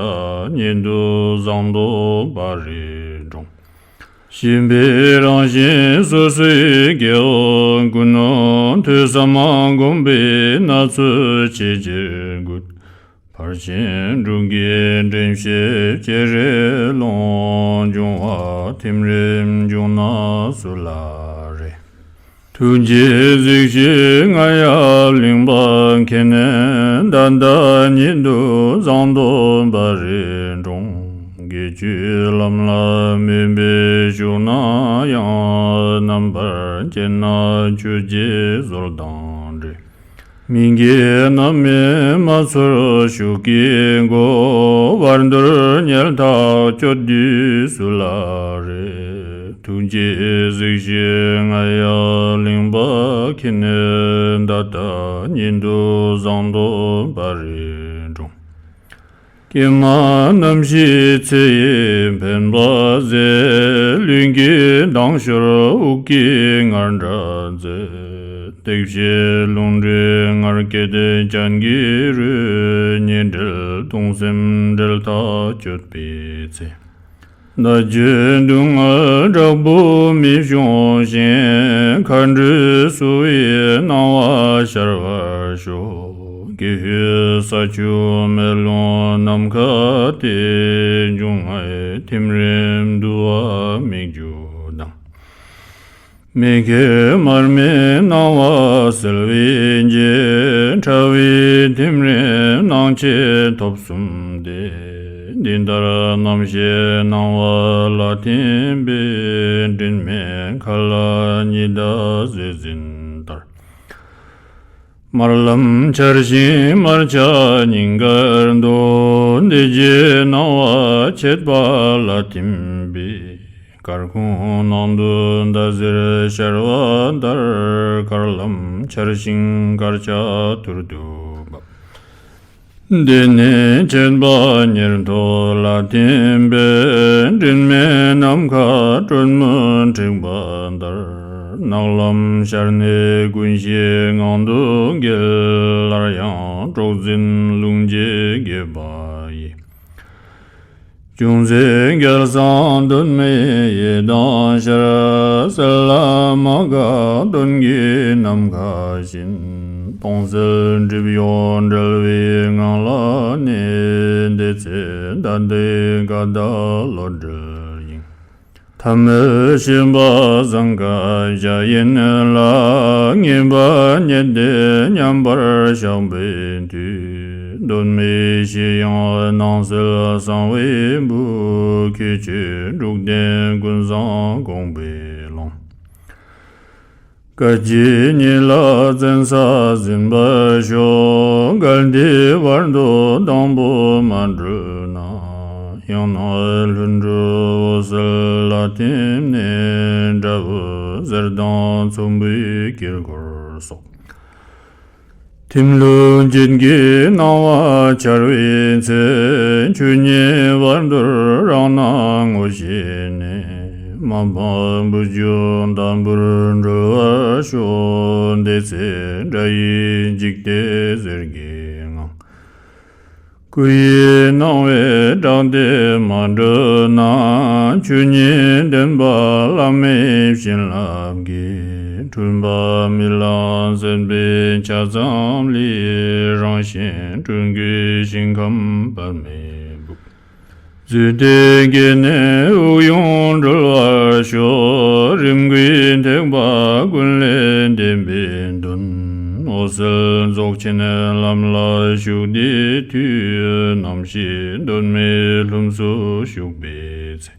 ཉིད་དུ་བཟང་དུ་འབར་རིམ་གྲོང་། ཞེན་པའི་རང་བཞིན་སོ་སོའི་སྐྱེ་བོ་ཀུན། ཐོས་བསམ་སྒོམ་པས་སྣ་ཚོགས་ཆེས་ཆེར་བཀོད། ཕར་ཕྱིན་དྲུག་གི་དྲན་ཤེས་བསྐྱེད་རེ་ལོངས། འབྱུང་བ་ཐིམ་རིམ་འབྱུང་ན་སུ་ལ་རེ། ཐུགས་རྗེས་གཟིགས་ཤིག་རྔ་ཡབ་གླིང་པ་མཁྱེན། ད་ལྟ་ཉིད་དུ་བཟང་སྟོན་པ་རེ་འབྱུང་། དགེ་བཅུའི་ལམ་ལ་མོས་པས་ཞུགས་ན་ཡང་། རྣམ་པར་དཔྱད་ན་ཆོས་བརྒྱད་ཟོལ་དང་འདྲེས། མི་དགེ་རྣམ་སྨིན་མ་ཚོར་ཤུགས་ཀྱིས་འགོ། བར་དོར་ཉལ་ཐག་གཅོད་དུས་སུ་ལ་རེ། ཐུགས་རྗེས་གཟིགས་ཤིག་རྔ་ཡབ་གླིང་པ་མཁྱེན། ད་ལྟ་ཉིད་དུ་བཟང་སྟོན་པ་རེ་འབྱུང་། ཀྱེ་མ་རྣམ་ཤེས་ཚེ་ཡི་འཕེན་པ་ཟད། ལུས་ཀྱི་མདངས་ཤོར་དབུགས་ཀྱི་ངར་འདྲ་མཛད། ཏིག་བྱེད་རླུང་འདྲེས་ངར་སྐད་སྤྱན་གྱི་རོལ། ཉེ་འབྲེལ་གདུང་སེམས་འབྲེལ་ཐག་གཅོད་པའི་ཚེ། བརྡ་བརྒྱུད་སྡུག་བསྔལ་དྲག་པོ་མི་འབྱུང་ཞིང་། མཁའ་འགྲོས་བསུ་བའི་སྣང་བ་ཤར་བར་ཤོག། ཀྱེ་ཧུད་ས་ཆུ་མེ་རླུང་ནམ་མཁའ་སྟེ། འབྱུང་ལྔའི་ཐིམ་རིམ་འདུ་བ་སྨིག་རྒྱུ་དང་། མི་མཁས་མར་མེའི་སྣང་བ་གསལ་བའི་རྗེས། ཕྲ་བའི་ཐིམ་རིམ་སྣང་མཆེད་ཐོབ་གསུམ་སྟེ། འདི་ལྟར་རྣམ་ཤེས་སྣང་བ་ལ་ཐིམ་པས། སྤྲིན་མེད་མཁའ་ལ་ཉི་ཟླ་ཟེར་ཟིན་ལྟར། དམར་ལམ་འཆར་ཞིང་དམར་ཆ་སྙིང་གར་འདོད། འདི་རྗེས་སྣང་བ་མཆེད་པ་ལ་ཐིམ་པས། སྐར་ཁུང་ནང་དུ་ཟླ་ཟེར་ཤར་བ་ལྟར། དཀར་ལམ་འཆར་ཞིང་དཀར་ཆ་ཐུར་དུ་བབས། འདི་ནི་མཆེད་པ་ཉེར་ཐོབ་ལ་ཐིམ་པས། སྤྲིན་མེད་ནམ་མཁའ་སྤྲོས་མུན་འཁྲིགས་པ་ལྟར། ནག་ལམ་ཤར་ནས་ཀུན་གཞིའི་ངང་དུ་འགྱེལ། སླར་ཡང་དབུགས་འཛིན་རླུང་འབྱེད་རྒྱས་པ་ཡིས། ཅུང་ཟད་བརྒྱལ་སང་གདོད་མའི་ཡེ་དང་ཤར། གསལ་ལ་མ་འགགས་གདོན་གྱི་ནམ་མཁའ་བཞིན། སྟོང་གསལ་སྒྲིབ་གཡོགས་བྲལ་བའི་ངང་ལ་གནས། དེ་ཚེ་ད་ལྟའི་དགའ་ཟླ་བློ་གྲོས་དབྱིངས། ཐ་མལ་ཞེན་པ་ཟང་ཀ་བྱ་ཡིན་ལ། ངེས་པ་རྙེད་དེ་མཉམ་པར་བཞག་པའི་མཐུས། གདོད་མའི་གཞི་དབྱིངས་སྣང་གསལ་གསང་བའི་སྦུག། ཁྱད་ཆོས་དྲུག་ལྡན་ཀུན་བཟང་དགོངས་པའི་ཀློང་། སྐད་ཅིག་ཉིད་ལ་བཙན་ས་ཟིན་པར་ཤོག། གལ་ཏེ་བར་དོ་དང་པོ་མ་གྲོལ་ན། ཡང་ན་ལྷུན་གྲུབ་འོད་གསལ་ལ་ཐིམ་ནས། སྒྲ་འོད་ཟེར་དང་ཚོམ་བུའི་དཀྱིལ་འཁོར་སོགས། ཐིམ་རླུང་ཅན་གྱི་སྣང་བ་འཆར་བའི་ཚེ། ཆོས་ཉིད་བར་དོར་རང་སྣང་ངོ་ཤེས་ནས། མ་སྤངས་བུ་བཅོལ་དམ་པོར་གྲོལ་བར་ཤོག། དེ་ཚེ་སྒྲ་ཡིས་འཇིག་སྟེ་ཟེར་གྱི་ངང་། སྐུ་ཡི་སྣང་བས་སྐྲག་སྟེ་མ་གྲོལ་ན། ཆོས་ཉིད་བདེན་པ་བླ་མེད་བྱིན་རླབས་ཀྱིས། འཁྲུལ་པ་རྨི་ལམ་སད་པའི་ཆ་ཙམ་ལས། རང་བཞིན་སྤྲུལ་སྐུའི་ཞིང་ཁམས་དཔག་མེད་སྦུག། རྫུས་ཏེ་སྐྱེས་ནས་དབུགས་དབྱུང་གྲོལ་བར་ཤོག། རིམ་དགུའི་ཐེག་པ་ཀུན་ལས་འདས་པའི་དོན། འོད་གསལ་རྫོགས་ཆེན་ལམ་ལ་ཞུགས་དེའི་མཐུས། རྣམ་ཤེས་གདོད་མའི་ལྷུམས་སུ་ཞུགས་པའི་ཚེ།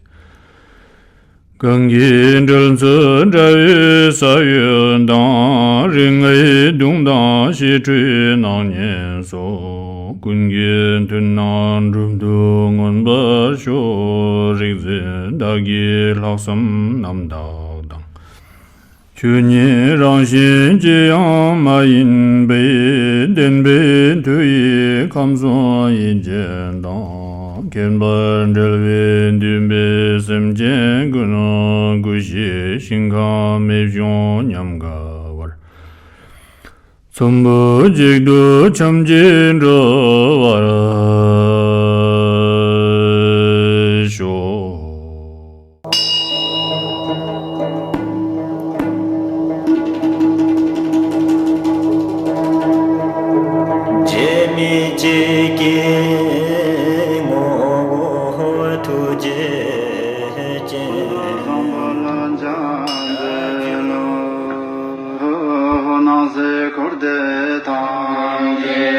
གང་གི་འགྲོལ་ཚུལ་འདྲ་བའི་ས་བོན་དང་། རིགས་ལྔའི་གདུང་དང་ཞི་ཁྲོའི་སྣང་བརྙན་སོགས། ཀུན་གྱི་མཐུན་སྣང་གྲུབ་ཏུ་མངོན་པར་ཤོག། རིག་འཛིན་བདག་གི་ལྷག་བསམ་རྣམ་དག་དང་། ཆོས་ཉིད་རང་བཞིན་ཅི་ཡང་མ་ཡིན་པའི། བདེན་པའི་མཐུ་ཡིས་ཁམས་གསུམ་ཡིད་ཅན་དང་། མཁྱེན་པ་འབྲེལ་བས་འདུན་པའི་སེམས་ཅན་ཀུན། སྐུ་བཞིའི་ཞིང་ཁམས་མེ་བྱུང་ཉམས་དགའ་བར། ཚོམ་བུ་གཅིག་ཏུ་ཆོམ་གྱིས་འགྲོ་བར་ཤོག། རྗེ་མི་གཅིག་གི་ངོ་བོ་ཐུགས་རྗེ་ཅན། འདི་དང་།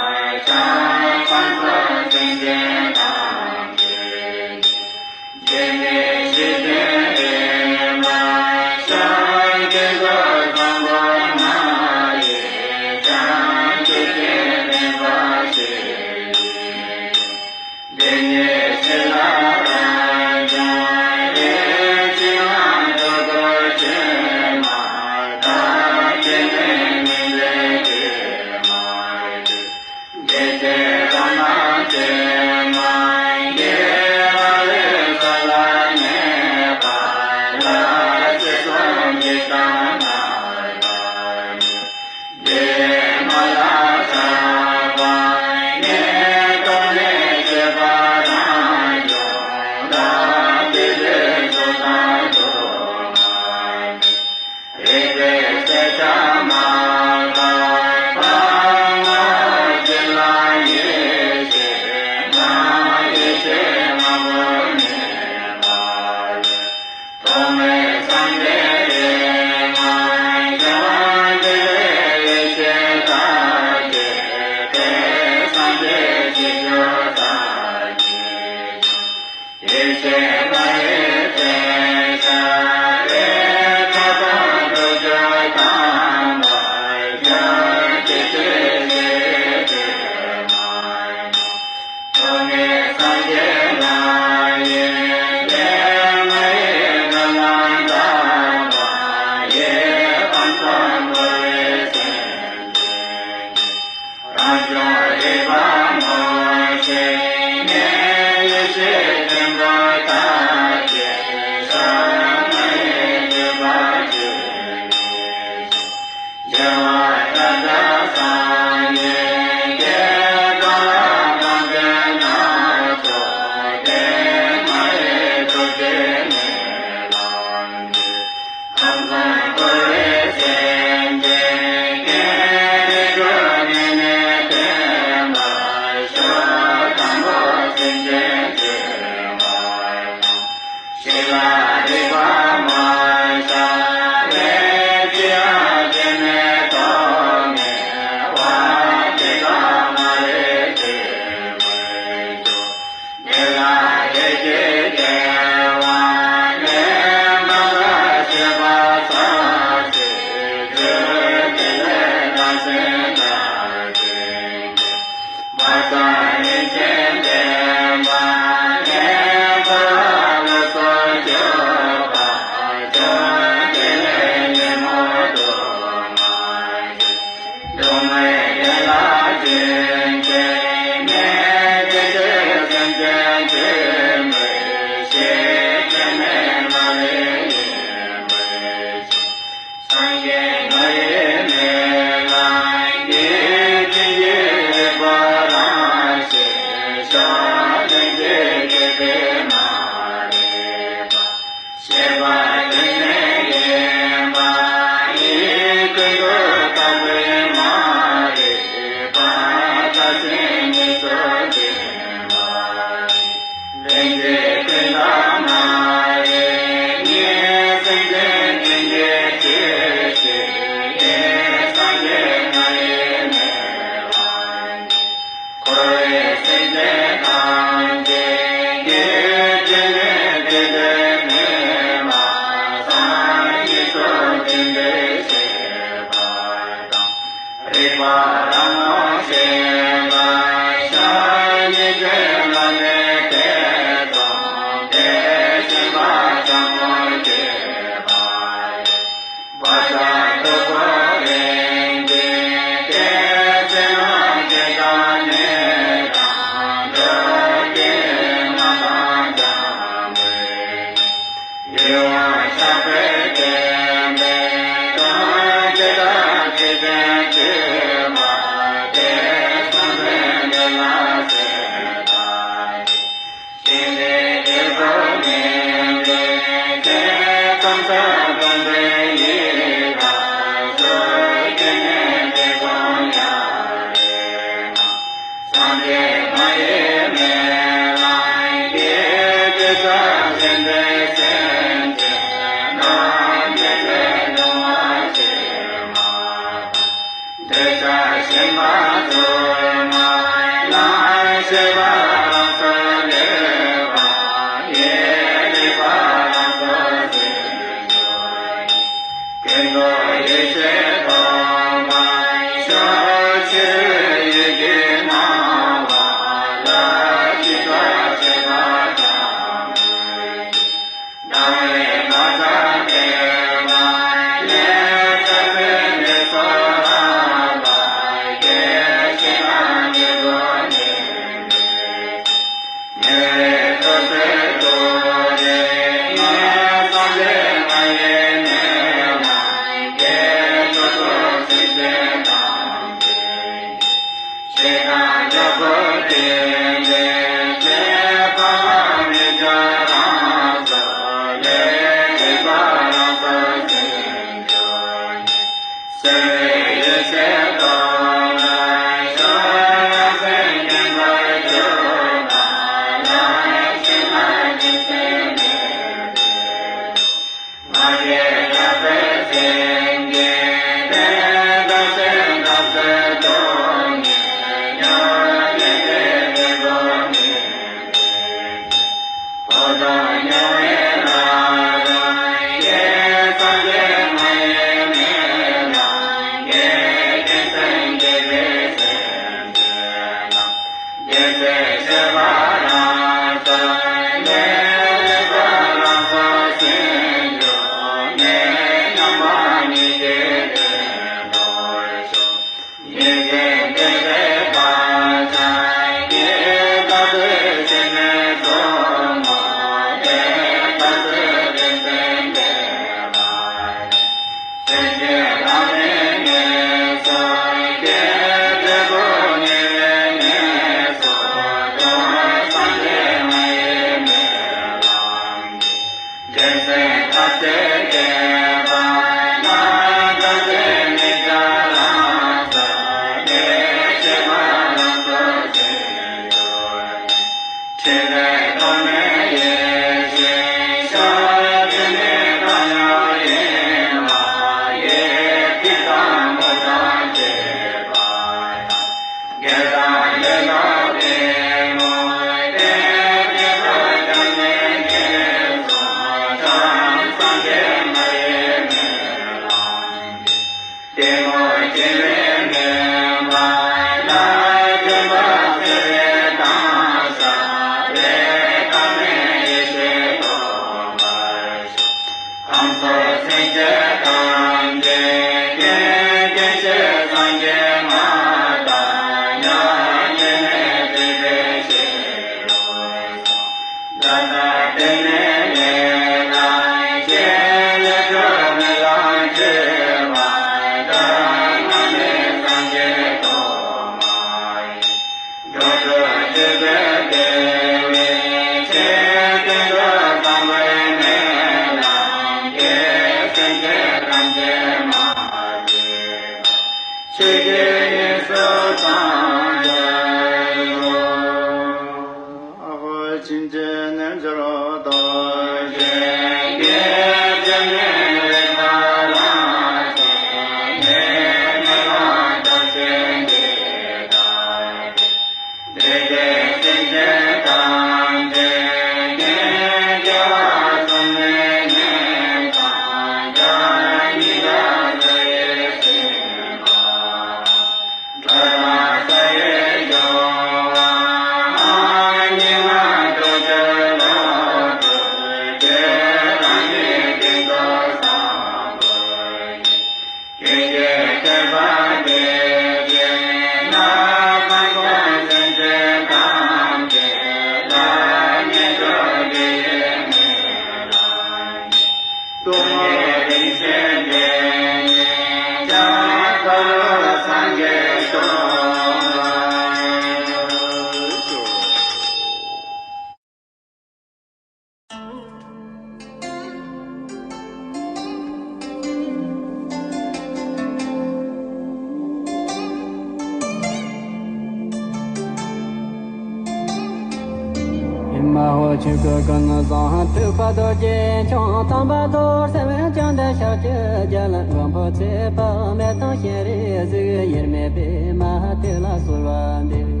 མ་ཧོ་ཆོས་སྐུ་ཀུན་བཟང་སྤྲུལ་པ་རྡོ་རྗེ་འཆང་། དམ་པ་རྡོར་སེམས་བཅོམ་ལྡན་ཤཱཀྱ་རྒྱལ། མགོན་པོ་ཚེ་དཔག་མེད་དང་སྤྱན་རས་གཟིགས། དབྱེར་མེད་པདྨ་དེ་ལ་གསོལ་བ་འདེབས།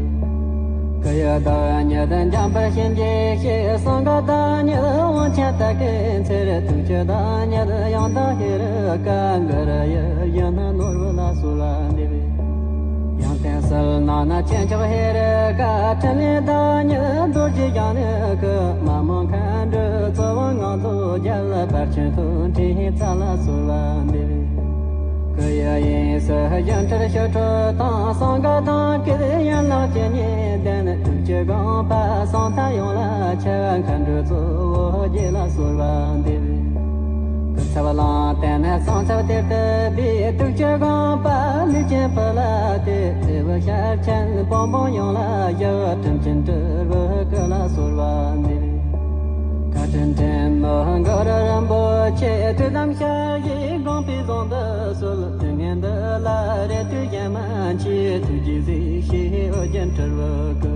སྐུ་ཡི་བདག་ཉིད་འཇམ་དཔལ་གཤིན་རྗེའི་གཤེད། གསང་སྔགས་བདག་ཉིད་དབང་ཆེན་ཐུགས་ཀའི་ཚེ། ཐུགས་ཀྱི་བདག་ཉིད་ཡང་དག་ཧེ་རུ་ཀ། གུ་རུ་ཡིད་བཞིན་ནོར་བུ་ལ་གསོལ་བ་འདེབས། ཡང་དེང་ཕྱིར་སྣང་ན་ཆེན་མཆོག་ཧེ་རུ་ཀ། ཕྲིན་ལས་བདག་ཉིད་རྡོ་རྗེ་འཆང་ནི་སྐུ། མ་མོ་མཁའ་འགྲོའི་ཚོགས་དབང་ངང་ཚུལ་རྒྱལ། ཕར་ཕྱིན་དོན་དྲུག་རྩ་ལ་གསོལ་བ་འདེབས། སྐུ་ཡི་དབྱིངས་སུ་སྒྱུ་འཕྲུལ་ཞི་ཁྲོ་དང་། གསང་སྔགས་གདངས་སྐད་ཡན་ལག་བཅུ་གཉིས་ལྡན། ཐུགས་ཀྱི་དགོངས་པ་ཟང་ཐལ་ཡོངས་ལ་ཁྱབ། མཁའ་འགྲོའི་གཙོ་བོ་རྗེ་ལ་གསོལ་བ་འདེབས། སྐུ་ཚབ་གླང་རྟེན་ནས་གསང་ཚབ་གཏེར་དུ་སྦས། ཐུགས་ཀྱི་དགོངས་པ་ལུས་ཅན་ཕུལ་ཏེ། ཐེ་བོ་ཤར་ཆེན་བོན་པོ་ཡོངས་ལ་ཞུ། དྲིན་ཅན་སྤྲུལ་པའི་སྐུ་ལ་གསོལ་བ་འདེབས། བཀའ་དྲིན་དྲན་ནོ་གུ་རུ་རིན་པོ་ཆེ། ཐུགས་དམ་ཞལ་བཞེས་དགོངས་པའི་ཟོན་དུ་གསོལ། དུས་ངན་འདི་ལ་རེ་ལྟོས་གཞན་མ་མཆིས། ཐུགས་རྗེས་གཟིགས་ཤིག་ཨོ་རྒྱན་སྤྲུལ་པའི་སྐུ།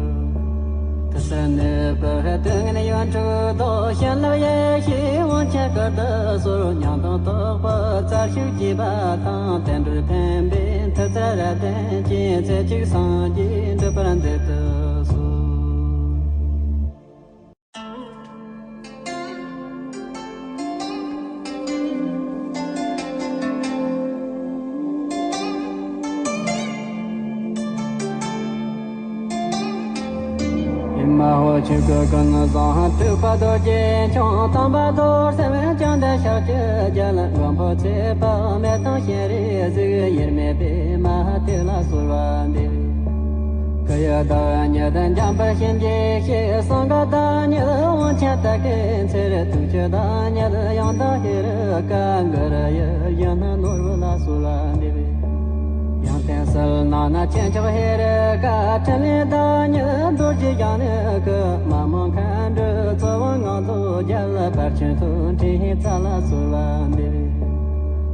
དུས་གསུམ་གནས་པའི་སྡུག་བསྔལ་ཡོངས་འཁྲུགས་ཟློག། བྱིན་རླབས་ཡེ་ཤེས་དབང་ཆེན་སྐུར་དུ་གསོལ། ཉང་སྟོང་རྟོགས་པའི་རྩལ་ཤུགས་རྒྱས་པ་དང་། བསྟན་འགྲོར་ཕན་པའི་མཐུ་རྩལ་རབ་ལྡན་གྱིས། ཚེ་གཅིག་སངས་རྒྱས་འགྲུབ་པར་མཛད་དུ་གསོལ། མ་ཧོ་ཆོས་སྐུ་ཀུན་བཟང་སྤྲུལ་པ་རྡོ་རྗེ་འཆང་། དམ་པ་རྡོར་སེམས་བཅོམ་ལྡན་ཤཱཀྱ་རྒྱལ། མགོན་པོ་ཚེ་དཔག་མེད་དང་སྤྱན་རས་གཟིགས། དབྱེར་མེད་པདྨ་དེ་ལ་གསོལ་བ་འདེབས། སྐུ་ཡི་བདག་ཉིད་འཇམ་དཔལ་གཤིན་རྗེའི་གཤེད། གསང་སྔགས་བདག་ཉིད་དབང་ཆེན་ཐུགས་ཀའི་ཚེ། ཐུགས་ཀྱི་བདག་ཉིད་ཡང་དག་ཧེ་རུ་ཀ། གུ་རུ་ཡིད་བཞིན་ནོར་བུ་ལ་གསོལ་བ་འདེབས། ཡང་དེང་ཕྱིར་སྣང་ན་ཆེན་མཆོག་ཧེ་རུ་ཀ། ཕྲིན་ལས་བདག་ཉིད་རྡོ་རྗེ་འཆང་ནི་སྐུ། མ་མོ་མཁའ་འགྲོའི་ཚོགས་དབང་ངང་ཚུལ་རྒྱལ། ཕར་ཕྱིན་དོན་དྲུག་རྩ་ལ་གསོལ་བ་འདེབས།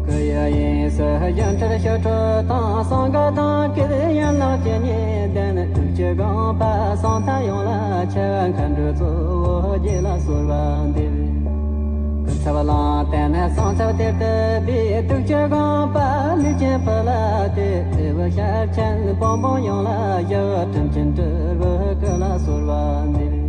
སྐུ་ཡི་དབྱིངས་སུ་སྒྱུ་འཕྲུལ་ཞི་ཁྲོ་དང་། གསང་སྔགས་གདངས་སྐད་ཡན་ལག་བཅུ་གཉིས་ལྡན། ཐུགས་ཀྱི་དགོངས་པ་ཟང་ཐལ་ཡོངས་ལ་ཁྱབ། མཁའ་འགྲོའི་གཙོ་བོ་རྗེ་ལ་གསོལ་བ་འདེབས། སྐུ་ཚབ་གླང་རྟེན་ནས་གསང་ཚབ་གཏེར་དུ་སྦས། ཐུགས་ཀྱི་དགོངས་པ་ལུས་ཅན་ཕུལ་ཏེ། ཐེ་བོ་ཤར་ཆེན་བོན་པོ་ཡོངས་ལ་ཞུ། དྲིན་ཅན་སྤྲུལ་པའི་སྐུ་ལ་གསོལ་བ་འདེབས།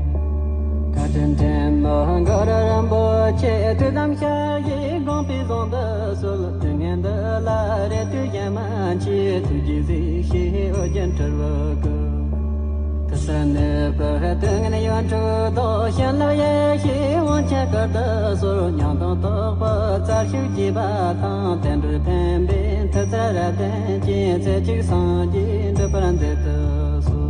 བཀའ་དྲིན་དྲན་ནོ་གུ་རུ་རིན་པོ་ཆེ། ཐུགས་དམ་ཞལ་བཞེས་དགོངས་པའི་ཟོན་དུ་གསོལ། དུས་ངན་འདི་ལ་རེ་ལྟོས་གཞན་མ་མཆིས། ཐུགས་རྗེས་གཟིགས་ཤིག་ཨོ་རྒྱན་སྤྲུལ་པའི་སྐུ། དུས་གསུམ་གནས་པའི་སྡུག་བསྔལ་ཡོངས་འཁྲུགས་ཟློག། བྱིན་རླབས་ཡེ་ཤེས་དབང་ཆེན་སྐུར་དུ་གསོལ། ཉང་སྟོང་རྟོགས་པའི་རྩལ་ཤུགས་རྒྱས་པ་དང་། བསྟན་འགྲོར་ཕན་པའི་མཐུ་རྩལ་རབ་ལྡན་གྱིས། ཚེ་གཅིག་སངས་རྒྱས་འགྲུབ་པར་མཛད་དུ་གསོལ།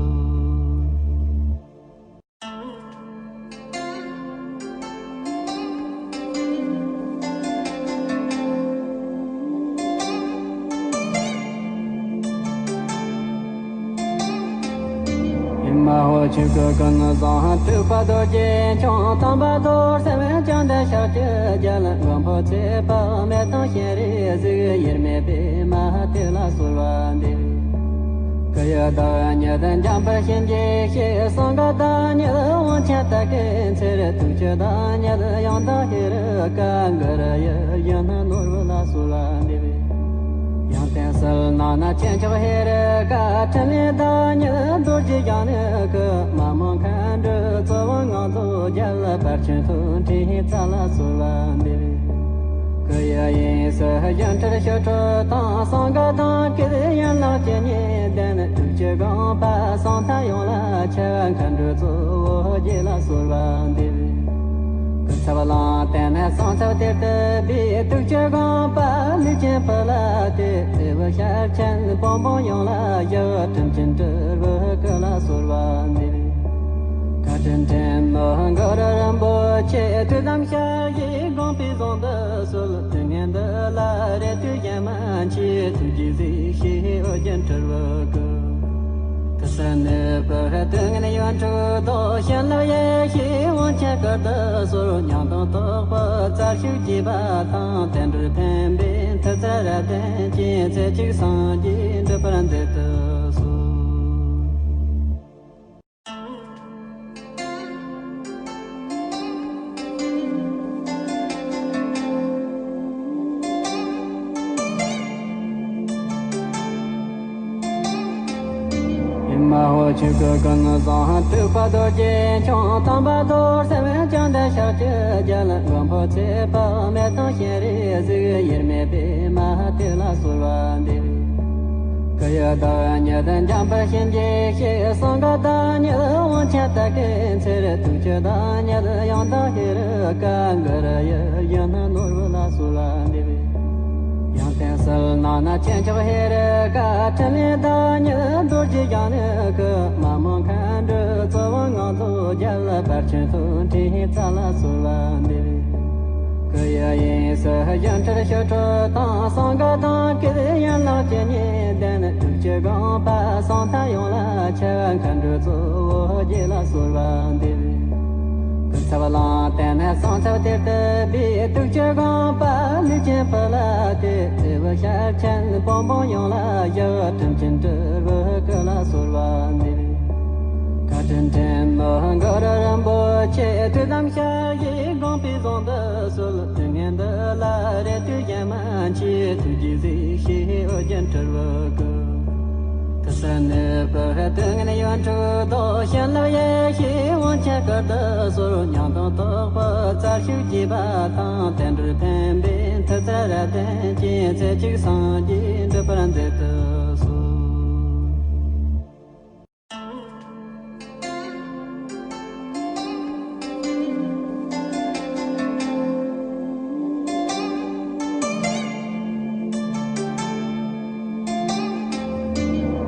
མ་ཧོ་ཆོས་སྐུ་ཀུན་བཟང་སྤྲུལ་པ་རྡོ་རྗེ་འཆང་། དམ་པ་རྡོར་སེམས་བཅོམ་ལྡན་ཤཱཀྱ་རྒྱལ། མགོན་པོ་ཚེ་དཔག་མེད་དང་སྤྱན་རས་གཟིགས། དབྱེར་མེད་པདྨ་དེ་ལ་གསོལ་བ་འདེབས། སྐུ་ཡི་བདག་ཉིད་འཇམ་དཔལ་གཤིན་རྗེའི་གཤེད། གསང་སྔགས་བདག་ཉིད་དབང་ཆེན་ཐུགས་ཀའི་ཚེ། ཐུགས་ཀྱི་བདག་ཉིད་ཡང་དག་ཧེ་རུ་ཀ། གུ་རུ་ཡིད་བཞིན་ནོར་བུ་ལ་གསོལ་བ་འདེབས། ཡང་དེང་ཕྱིར་སྣང་ན་ཆེན་མཆོག་ཧེ་རུ་ཀ། ཕྲིན་ལས་བདག་ཉིད་རྡོ་རྗེ་འཆང་ནི་སྐུ། མ་མོ་མཁའ་འགྲོའི་ཚོགས་དབང་ངང་ཚུལ་རྒྱལ། ཕར་ཕྱིན་དོན་དྲུག་རྩ་ལ་གསོལ་བ་འདེབས། སྐུ་ཡི་དབྱིངས་སུ་སྒྱུ་འཕྲུལ་ཞི་ཁྲོ་དང་། གསང་སྔགས་གདངས་སྐད་ཡན་ལག་བཅུ་གཉིས་ལྡན། ཐུགས་ཀྱི་དགོངས་པ་ཟང་ཐལ་ཡོངས་ལ་ཁྱབ། མཁའ་འགྲོའི་གཙོ་བོ་རྗེ་ལ་གསོལ་བ་འདེབས། སྐུ་ཚབ་གླང་རྟེན་ནས་གསང་ཚབ་གཏེར་དུ་སྦས། ཐུགས་ཀྱི་དགོངས་པ་ལུས་ཅན་ཕུལ་ཏེ། ཐེ་བོ་ཤར་ཆེན་བོན་པོ་ཡོངས་ལ་ཞུ། དྲིན་ཅན་སྤྲུལ་པའི་སྐུ་ལ་གསོལ་བ་འདེབས། བཀའ་དྲིན་དྲན་ནོ་གུ་རུ་རིན་པོ་ཆེ། ཐུགས་དམ་ཞལ་བཞེས་དགོངས་པའི་ཟོན་དུ་གསོལ། དུས་ངན་འདི་ལ་རེ་ལྟོས་གཞན་མ་མཆིས། ཐུགས་རྗེས་གཟིགས་ཤིག་ཨོ་རྒྱན་སྤྲུལ་པའི་སྐུ། དུས་གསུམ་གནས་པའི་སྡུག་བསྔལ་ཡོངས་འཁྲུགས་ཟློག། བྱིན་རླབས་ཡེ་ཤེས་དབང་ཆེན་སྐུར་དུ་གསོལ། ཉང་སྟོང་རྟོགས་པའི་རྩལ་ཤུགས་རྒྱས་པ་དང་། བསྟན་འགྲོར་ཕན་པའི་མཐུ་རྩལ་རབ་ལྡན་གྱིས། ཚེ་གཅིག་སངས་རྒྱས་འགྲུབ་པར་མཛད་དུ་གསོལ། ཆོས་སྐུ་ཀུན་བཟང་སྤྲུལ་པ་རྡོ་རྗེ་འཆང་། དམ་པ་རྡོར་སེམས་བྱང་ལྡན་ཕྱག་བཅུའི་རྒྱལ། མགོན་པོ་ཚེ་དཔག་མེད་དང་སྤྱན་རས་གཟིགས། དབྱེར་མེད་པདྨ་དེ་ལ་གསོལ་བ་འདེབས། སྐུ་ཡི་བདག་ཉིད་འཇམ་དཔལ་གཤིན་རྗེའི་གཤེད། གསང་སྔགས་བདག་ཉིད་དབང་ཆེན་དར་དཀར་ཚེ་རིང་། ཐུགས་ཀྱི་བདག་ཉིད་ཡང་དག་ཧེ་རུ་ཀ། གུ་རུ་ཡིད་བཞིན་ནོར་བུ་ལ་གསོལ་བ་འདེབས། ཡང་སྟེང་གསལ་སྣང་ན་ཆེན་མཆོག་ཧེ་རུ་ཀ། ཕྲིན་ལས་བདག་ཉིད་རྡོ་རྗེ་རྒྱ་མཚོའི་སྐུ། མ་མོ་མཁའ་འགྲོའི་ཚོགས་དབང་ངང་ཚུལ་རྒྱལ། ཕར་ཕྱིན་མཐོང་ཆེན་རྩ་ལ་གསོལ་བ་འདེབས། སྐུ་ཡི་དབྱིངས་སུ་སྒྱུ་འཕྲུལ་ཞི་ཁྲོ་དང་། གསང་སྔགས་དང་སྐད་ཡན་ལག་ཇི་སྙེད་ལྡན། ཐུགས་ཀྱི་དགོངས་པ་ཟང་ཐལ་ཡོངས་ལ་ཁྱབ། མཁའ་འགྲོའི་གཙོ་བོ་རྗེ་ལ་གསོལ་བ་འདེབས། སྐུ་ཚབ་གླང་རྟ་ནི་གསང་ཚབ་གཏེར་དུ་སྦས། ཐུགས་ཀྱི་དགོངས་པ་ལུས་ཅན་ཕུལ་ཏེ། ཐེ་བོ་ཤར་ཕྱིན་བོན་པོ་ཡོངས་ལ་ཞུ། དྲིན་ཅན་སྤྲུལ་པའི་སྐུ་ལ་གསོལ་བ་འདེབས། བཀའ་དྲིན་ཆེན་མོ་གུ་རུ་རིན་པོ་ཆེ། ཐུགས་དམ་ཞལ་བཞེས་དགོངས་པའི་ཟུང་དུ་གསོལ། དུས་ངན་འདི་ལ་རེ་ལྟོས་གཞན་མ་མཆིས། ཐུགས་རྗེས་གཟིགས་ཤིག་ཨོ་རྒྱན་སྤྲུལ་པའི་སྐུ། དུས་གསུམ་གནས་པའི་སྡུག་བསྔལ་ཡོངས་འཁྲུགས་རྟོག། བྱིན་རླབས་ཡེ་ཤེས་དབང་ཆེན་སྐུར་དུ་གསོལ། ཉང་སྟོང་རྟོགས་པའི་རྩལ་ཤུགས་རྒྱས་པ་དང་། བསྟན་འགྲོར་ཕན་པའི་མཐུ་རྩལ་རབ་བརྟན་ཅན། རྩེ་གཅིག་སངས་རྒྱས་འགྲུབ་པར་མཛད་དུ་གསོལ།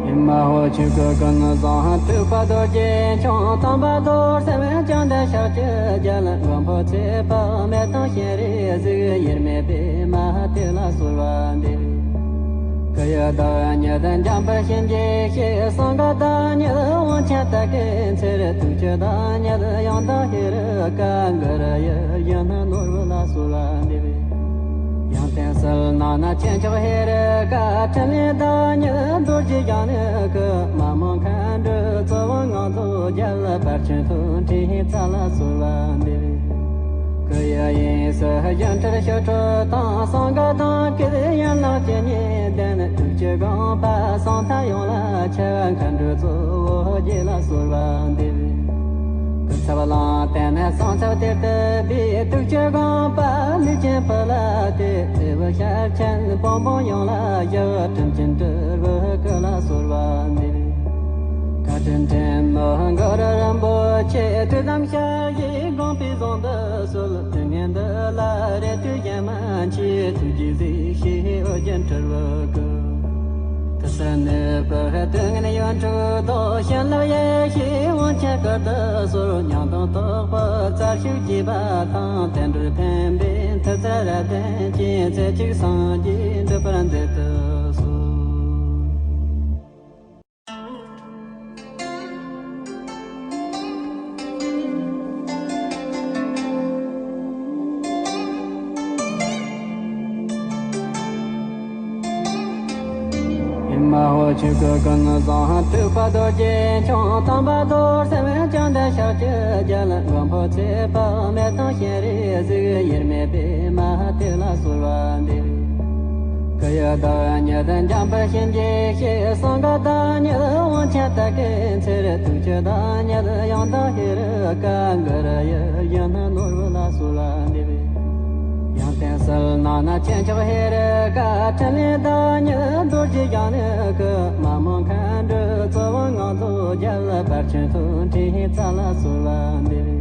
ཨེ་མ་ཧོ། ཆོས་སྐུ་ཀུན་བཟང་སྤྲུལ་པ་རྡོ་རྗེ་འཆང་། དམ་པ་རྡོར་སེམས་བྱང་ལྡན་ཕྱག་བཅུའི་རྒྱལ། མགོན་པོ་ཚེ་དཔག་མེད་དང་སྤྱན་རས་གཟིགས། དབྱེར་མེད་པདྨ་དེ་ལ་གསོལ་བ་འདེབས། སྐུ་ཡི་བདག་ཉིད་འཇམ་དཔལ་གཤིན་རྗེའི་གཤེད། གསང་སྔགས་བདག་ཉིད་དབང་ཆེན་དར་དཀར་ཚེ་རིང་། ཐུགས་ཀྱི་བདག་ཉིད་ཡང་དག་ཧེ་རུ་ཀ། གུ་རུ་ཡིད་བཞིན་ནོར་བུ་ལ་གསོལ་བ་འདེབས། ཡང་སྟེང་གསལ་སྣང་ན་ཆེན་མཆོག་ཧེ་རུ་ཀ། ཕྲིན་ལས་བདག་ཉིད་རྡོ་རྗེ་རྒྱ་མཚོའི་སྐུ། མ་མོ་མཁའ་འགྲོའི་གཙོ་བོ་ངང་ཚུལ་རྒྱལ། ཕར་ཕྱིན་མཐོང་ཆེན་རྩ་ལ་གསོལ་བ་འདེབས། སྐུ་ཡི་དབྱིངས་སུ་སྒྱུ་འཕྲུལ་ཞི་ཁྲོ་དང་། གསང་སྔགས་དང་སྐད་ཡན་ལག་ཇི་སྙེད་ལྡན། ཐུགས་ཀྱི་དགོངས་པ་ཟང་ཐལ་ཡོངས་ལ་ཁྱབ། མཁའ་འགྲོའི་གཙོ་བོ་རྗེ་ལ་གསོལ་བ་འདེབས། སྐུ་ཚབ་གླང་རྟ་ནི་གསང་ཚབ་གཏེར་དུ་སྦས། ཐུགས་ཀྱི་དགོངས་པ་ལུས་ཅན་ཕུལ་ཏེ། ཐེ་བོ་ཤར་ཕྱིན་བོན་པོ་ཡོངས་ལ་ཞུ། དྲིན་ཅན་སྤྲུལ་པའི་སྐུ་ལ་གསོལ་བ་འདེབས། བཀའ་དྲིན་ཆེན་མོ་གུ་རུ་རིན་པོ་ཆེ། ཐུགས་དམ་ཞལ་བཞེས་དགོངས་པའི་ཟུང་དུ་གསོལ། དུས་ངན་འདི་ལ་རེ་ལྟོས་གཞན་མ་མཆིས། ཐུགས་རྗེས་གཟིགས་ཤིག་ཨོ་རྒྱན་སྤྲུལ་པའི་སྐུ། དུས་གསུམ་གནས་པའི་སྡུག་བསྔལ་ཡོངས་འཁྲུགས་རྟོག། བྱིན་རླབས་ཡེ་ཤེས་དབང་ཆེན་སྐུར་དུ་གསོལ། ཉང་སྟོང་རྟོགས་པའི་རྩལ་ཤུགས་རྒྱས་པ་དང་། བསྟན་འགྲོར་ཕན་པའི་མཐུ་རྩལ་རབ་བརྟན་ཅན། རྩེ་གཅིག་སངས་རྒྱས་འགྲུབ་པར་མཛད་དུ་གསོལ། ཨེ་མ་ཧོ། ཆོས་སྐུ་ཀུན་བཟང་སྤྲུལ་པ་རྡོ་རྗེ་འཆང་། དམ་པ་རྡོར་སེམས་བྱང་ལྡན་ཕྱག་བཅུའི་རྒྱལ། མགོན་པོ་ཚེ་དཔག་མེད་དང་སྤྱན་རས་གཟིགས། དབྱེར་མེད་པདྨ་དེ་ལ་གསོལ་བ་འདེབས། སྐུ་ཡི་བདག་ཉིད་འཇམ་དཔལ་གཤིན་རྗེའི་གཤེད། གསང་སྔགས་བདག་ཉིད་དབང་ཆེན་དར་དཀར་ཚེ་རིང་། ཐུགས་ཀྱི་བདག་ཉིད་ཡང་དག་ཧེ་རུ་ཀ། གུ་རུ་ཡིད་བཞིན་ནོར་བུ་ལ་གསོལ་བ་འདེབས། ཡང་སྟེང་གསལ་སྣང་ན་ཆེན་མཆོག་ཧེ་རུ་ཀ། ཕྲིན་ལས་བདག་ཉིད་རྡོ་རྗེ་རྒྱ་མཚོའི་སྐུ། མ་མོ་མཁའ་འགྲོའི་གཙོ་བོ་ངང་ཚུལ་རྒྱལ། ཕར་ཕྱིན་མཐོང་ཆེན་རྩ་ལ་གསོལ་བ་འདེབས།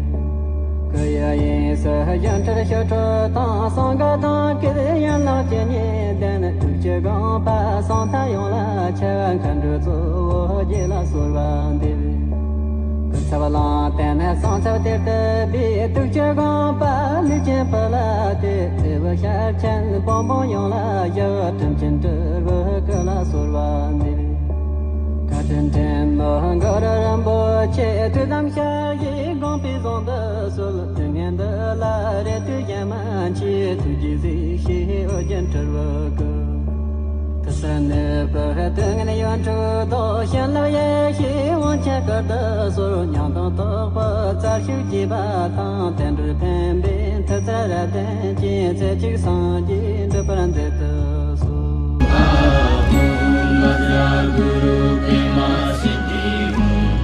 སྐུ་ཡི་དབྱིངས་སུ་སྒྱུ་འཕྲུལ་ཞི་ཁྲོ་དང་། གསང་སྔགས་དང་སྐད་ཡན་ལག་ཇི་སྙེད་ལྡན། ཐུགས་ཀྱི་དགོངས་པ་ཟང་ཐལ་ཡོངས་ལ་ཁྱབ། མཁའ་འགྲོའི་གཙོ་བོ་རྗེ་ལ་གསོལ་བ་འདེབས། སྐུ་ཚབ་གླང་རྟ་ནི་གསང་ཚབ་གཏེར་དུ་སྦས། ཐུགས་ཀྱི་དགོངས་པ་ལུས་ཅན་ཕུལ་ཏེ། ཐེ་བོ་ཤར་ཕྱིན་བོན་པོ་ཡོངས་ལ་ཞུ། དྲིན་ཅན་སྤྲུལ་པའི་སྐུ་ལ་གསོལ་བ་འདེབས། བཀའ་དྲིན་ཆེན་མོ་གུ་རུ་རིན་པོ་ཆེ། ཐུགས་དམ་ཞལ་བཞེས་དགོངས་པའི་ཟུང་དུ་གསོལ། དུས་ངན་འདི་ལ་རེ་ལྟོས་གཞན་མ་མཆིས། ཐུགས་རྗེས་གཟིགས་ཤིག་ཨོ་རྒྱན་སྤྲུལ་པའི་སྐུ། དུས་གསུམ་གནས་པའི་སྡུག་བསྔལ་ཡོངས་འཁྲུགས་རྟོག། བྱིན་རླབས་ཡེ་ཤེས་དབང་ཆེན་སྐུར་དུ་གསོལ། ཉང་སྟོང་རྟོགས་པའི་རྩལ་ཤུགས་རྒྱས་པ་དང་། བསྟན་འགྲོར་ཕན་པའི་མཐུ་རྩལ་རབ་བརྟན་ཅན། རྩེ་གཅིག་སངས་རྒྱས་འགྲུབ་པར་མཛད་དུ་གསོལ། ཨ་ཧུ་ན་ཛ་གུ་རུ་པདྨ་སིདྡྷི་ཧཱུྃ།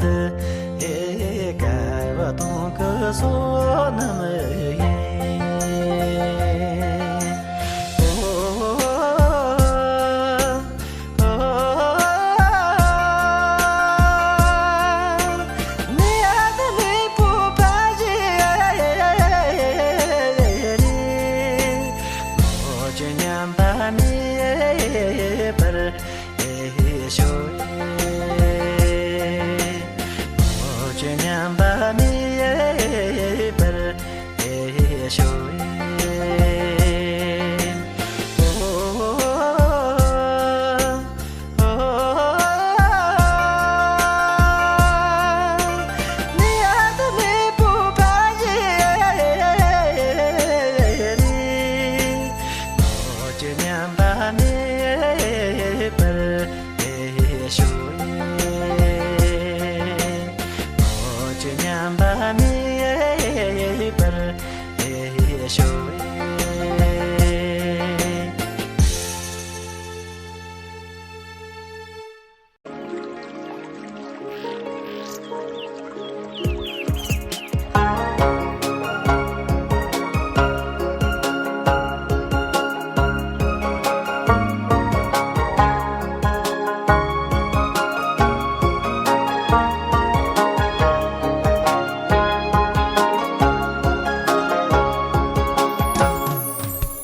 འདི་ཨེ་དགའ་བ་དང་གི་བསོད་ནམས་ཡིན།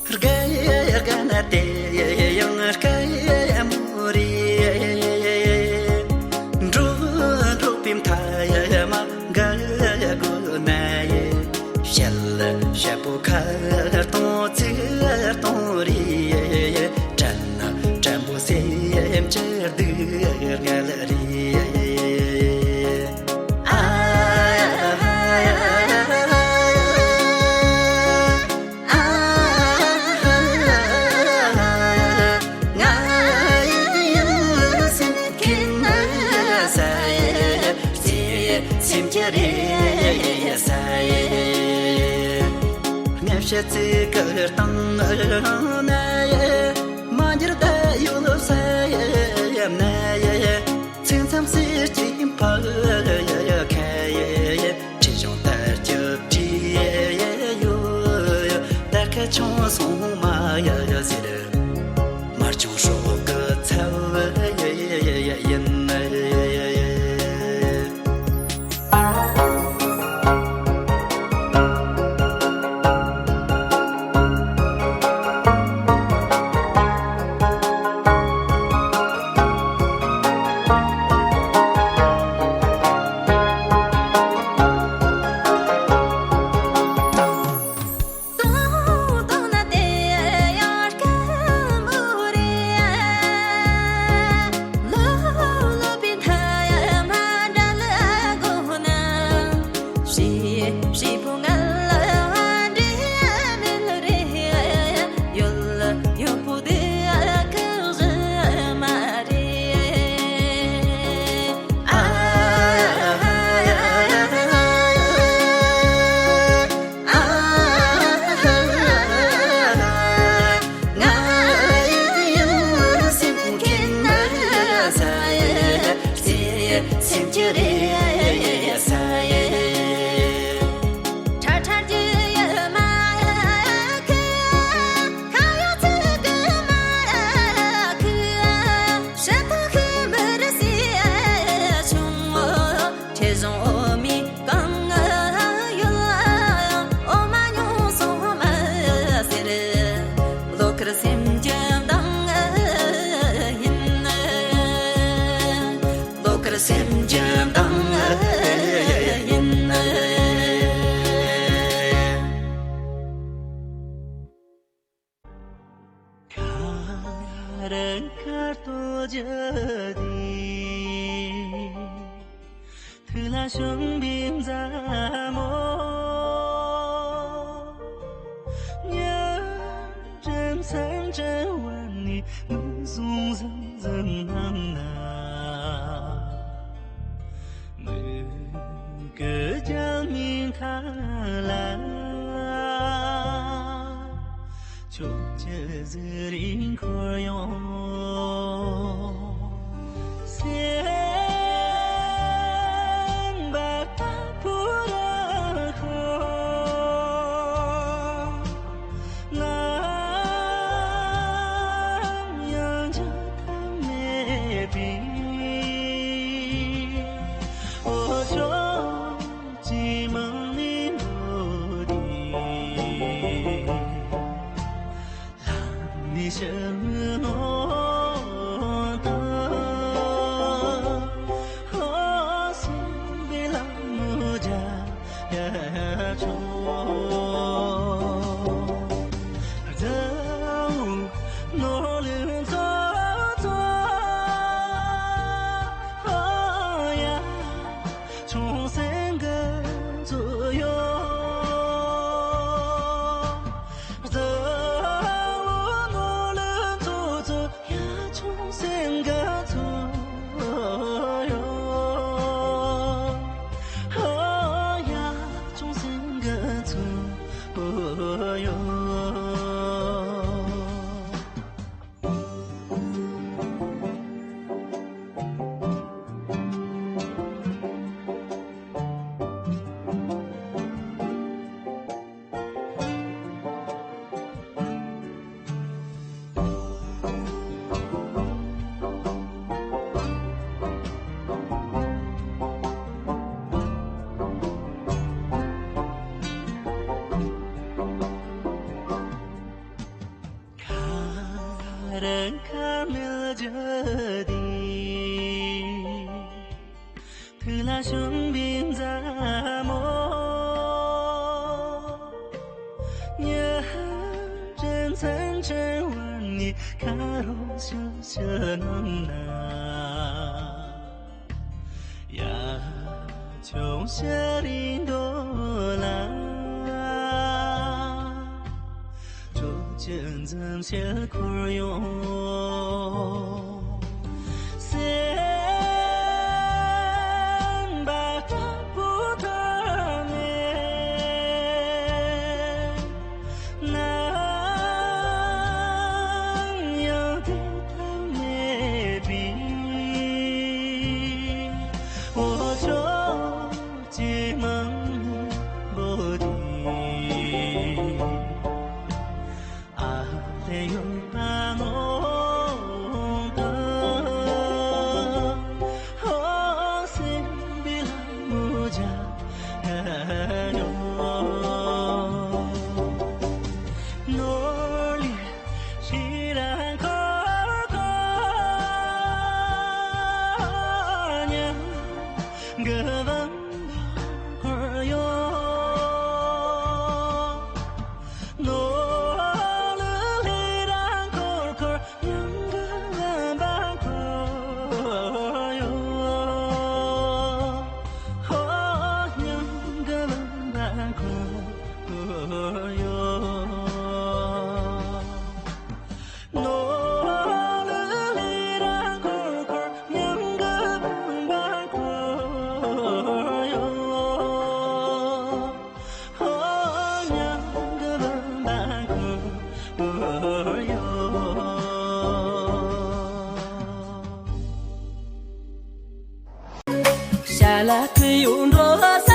དགའ་དགའ་ན་དེ་ཡང་དགའ་མོ་རེད། འགྲོ་འགྲོ་པའི་མཐའ་མ་དགའ་དགོས་ན་ཡེ། བཤད་བཤད་པོ་ཁ་གཏོང་ཚིག་གཏོང་རེད། དྲན་དྲན་པོ་སེམས་ཀྱི་སྡུག་བསྔལ་རེད། ཚིག་གི་སྟེང་ན་མ་འགྱུར་ད་ཡོད་ས་ཡ་ན་ཡ། ཚིག་མཚམས་སུ་སྐྱེས་ཕ་ཡ་ཡ་ཁ་ཡ་ཡ། ཁྲི་གཞུང་ལྟར་གྱུར་བྲིས་ཡོད། ད་ཁ་ཆུང་སོང་མ་ཡ་ཟེར། མར་ཆུང་སྲོག་གི་ཚབ་ཡིན། ཁྲེལ་གཞུང་འོ་མའི་གང་ཡོད་འོ་མ་ཉུང་སོང་མ་ཟེར། བློ་ཁར་སེམས་ཀྱི་མདངས་ཡིན། བློ་ཁར་སེམས་ཀྱི་མདངས་ཡིན། ཁ་ར་ཁ་ཏོ་ཇ་དི། ཐུགས་ལ་ཞོན་པའི་མཛའ་མོ། ཉ་དྲན་སེམས་ཅན་བ་ནི་མུན་སུམ་ཟིང་ཟིང་ནང་ན། མོས་གུས་རྒྱལ་མིན་ཁ་ལ། ཕྱོགས་བཅུ་ཟི་རིང་འཁོར་ཡོང་ཟེར། ཐུགས་ལ་ཞོན་པའི་མཛའ་མོ། ཉི་ཧ་ཅན་ཚན་ཆེན་བར་ནི་ཁ་རོ་ཤུ་ཤུ་ནམ་ན། ཡ་ཆུང་ཤ་རིང་འདོད་ལ། ཁྱོད་ཀྱི་འཛུམ་ཞལ་འཁོར་ཡོང་། སེམས་པ་དྲག་པོ་ཐར་མེད། ནམ་ཡང་དེ་ཐབས་མེད་པའི། འོ་ཚོད་ཀྱི་མང་པོ་དེ། ཨ་ལེ་ཡོད་པ་མོ་ཧོ་སེམས་པའི་ལ་མོ་ཇ་ཡོད། ནོར་ལི་ཤི་རང་ཁོ་ཁོ་ཉ་ག་བ་འཁོར་ཡོད། ནོར་ལུ་ལྷས་རང་འཁོར་འཁོར་ཉམས་ཀྱི་བ་འཁོར་ཡོད། ཧོ་ཉམས་ཀྱི་བ་འཁོར་ཡོད། ནོར་ལུ་ལྷས་རང་འཁོར་འཁོར་ཉམས་ཀྱི་བ་འཁོར་ཡོད། ཧོ་ཉམས་ཀྱི་བ་འཁོར་ཡོད། ཤ་ལ་ཁུ་ཡུ་འགྲོ་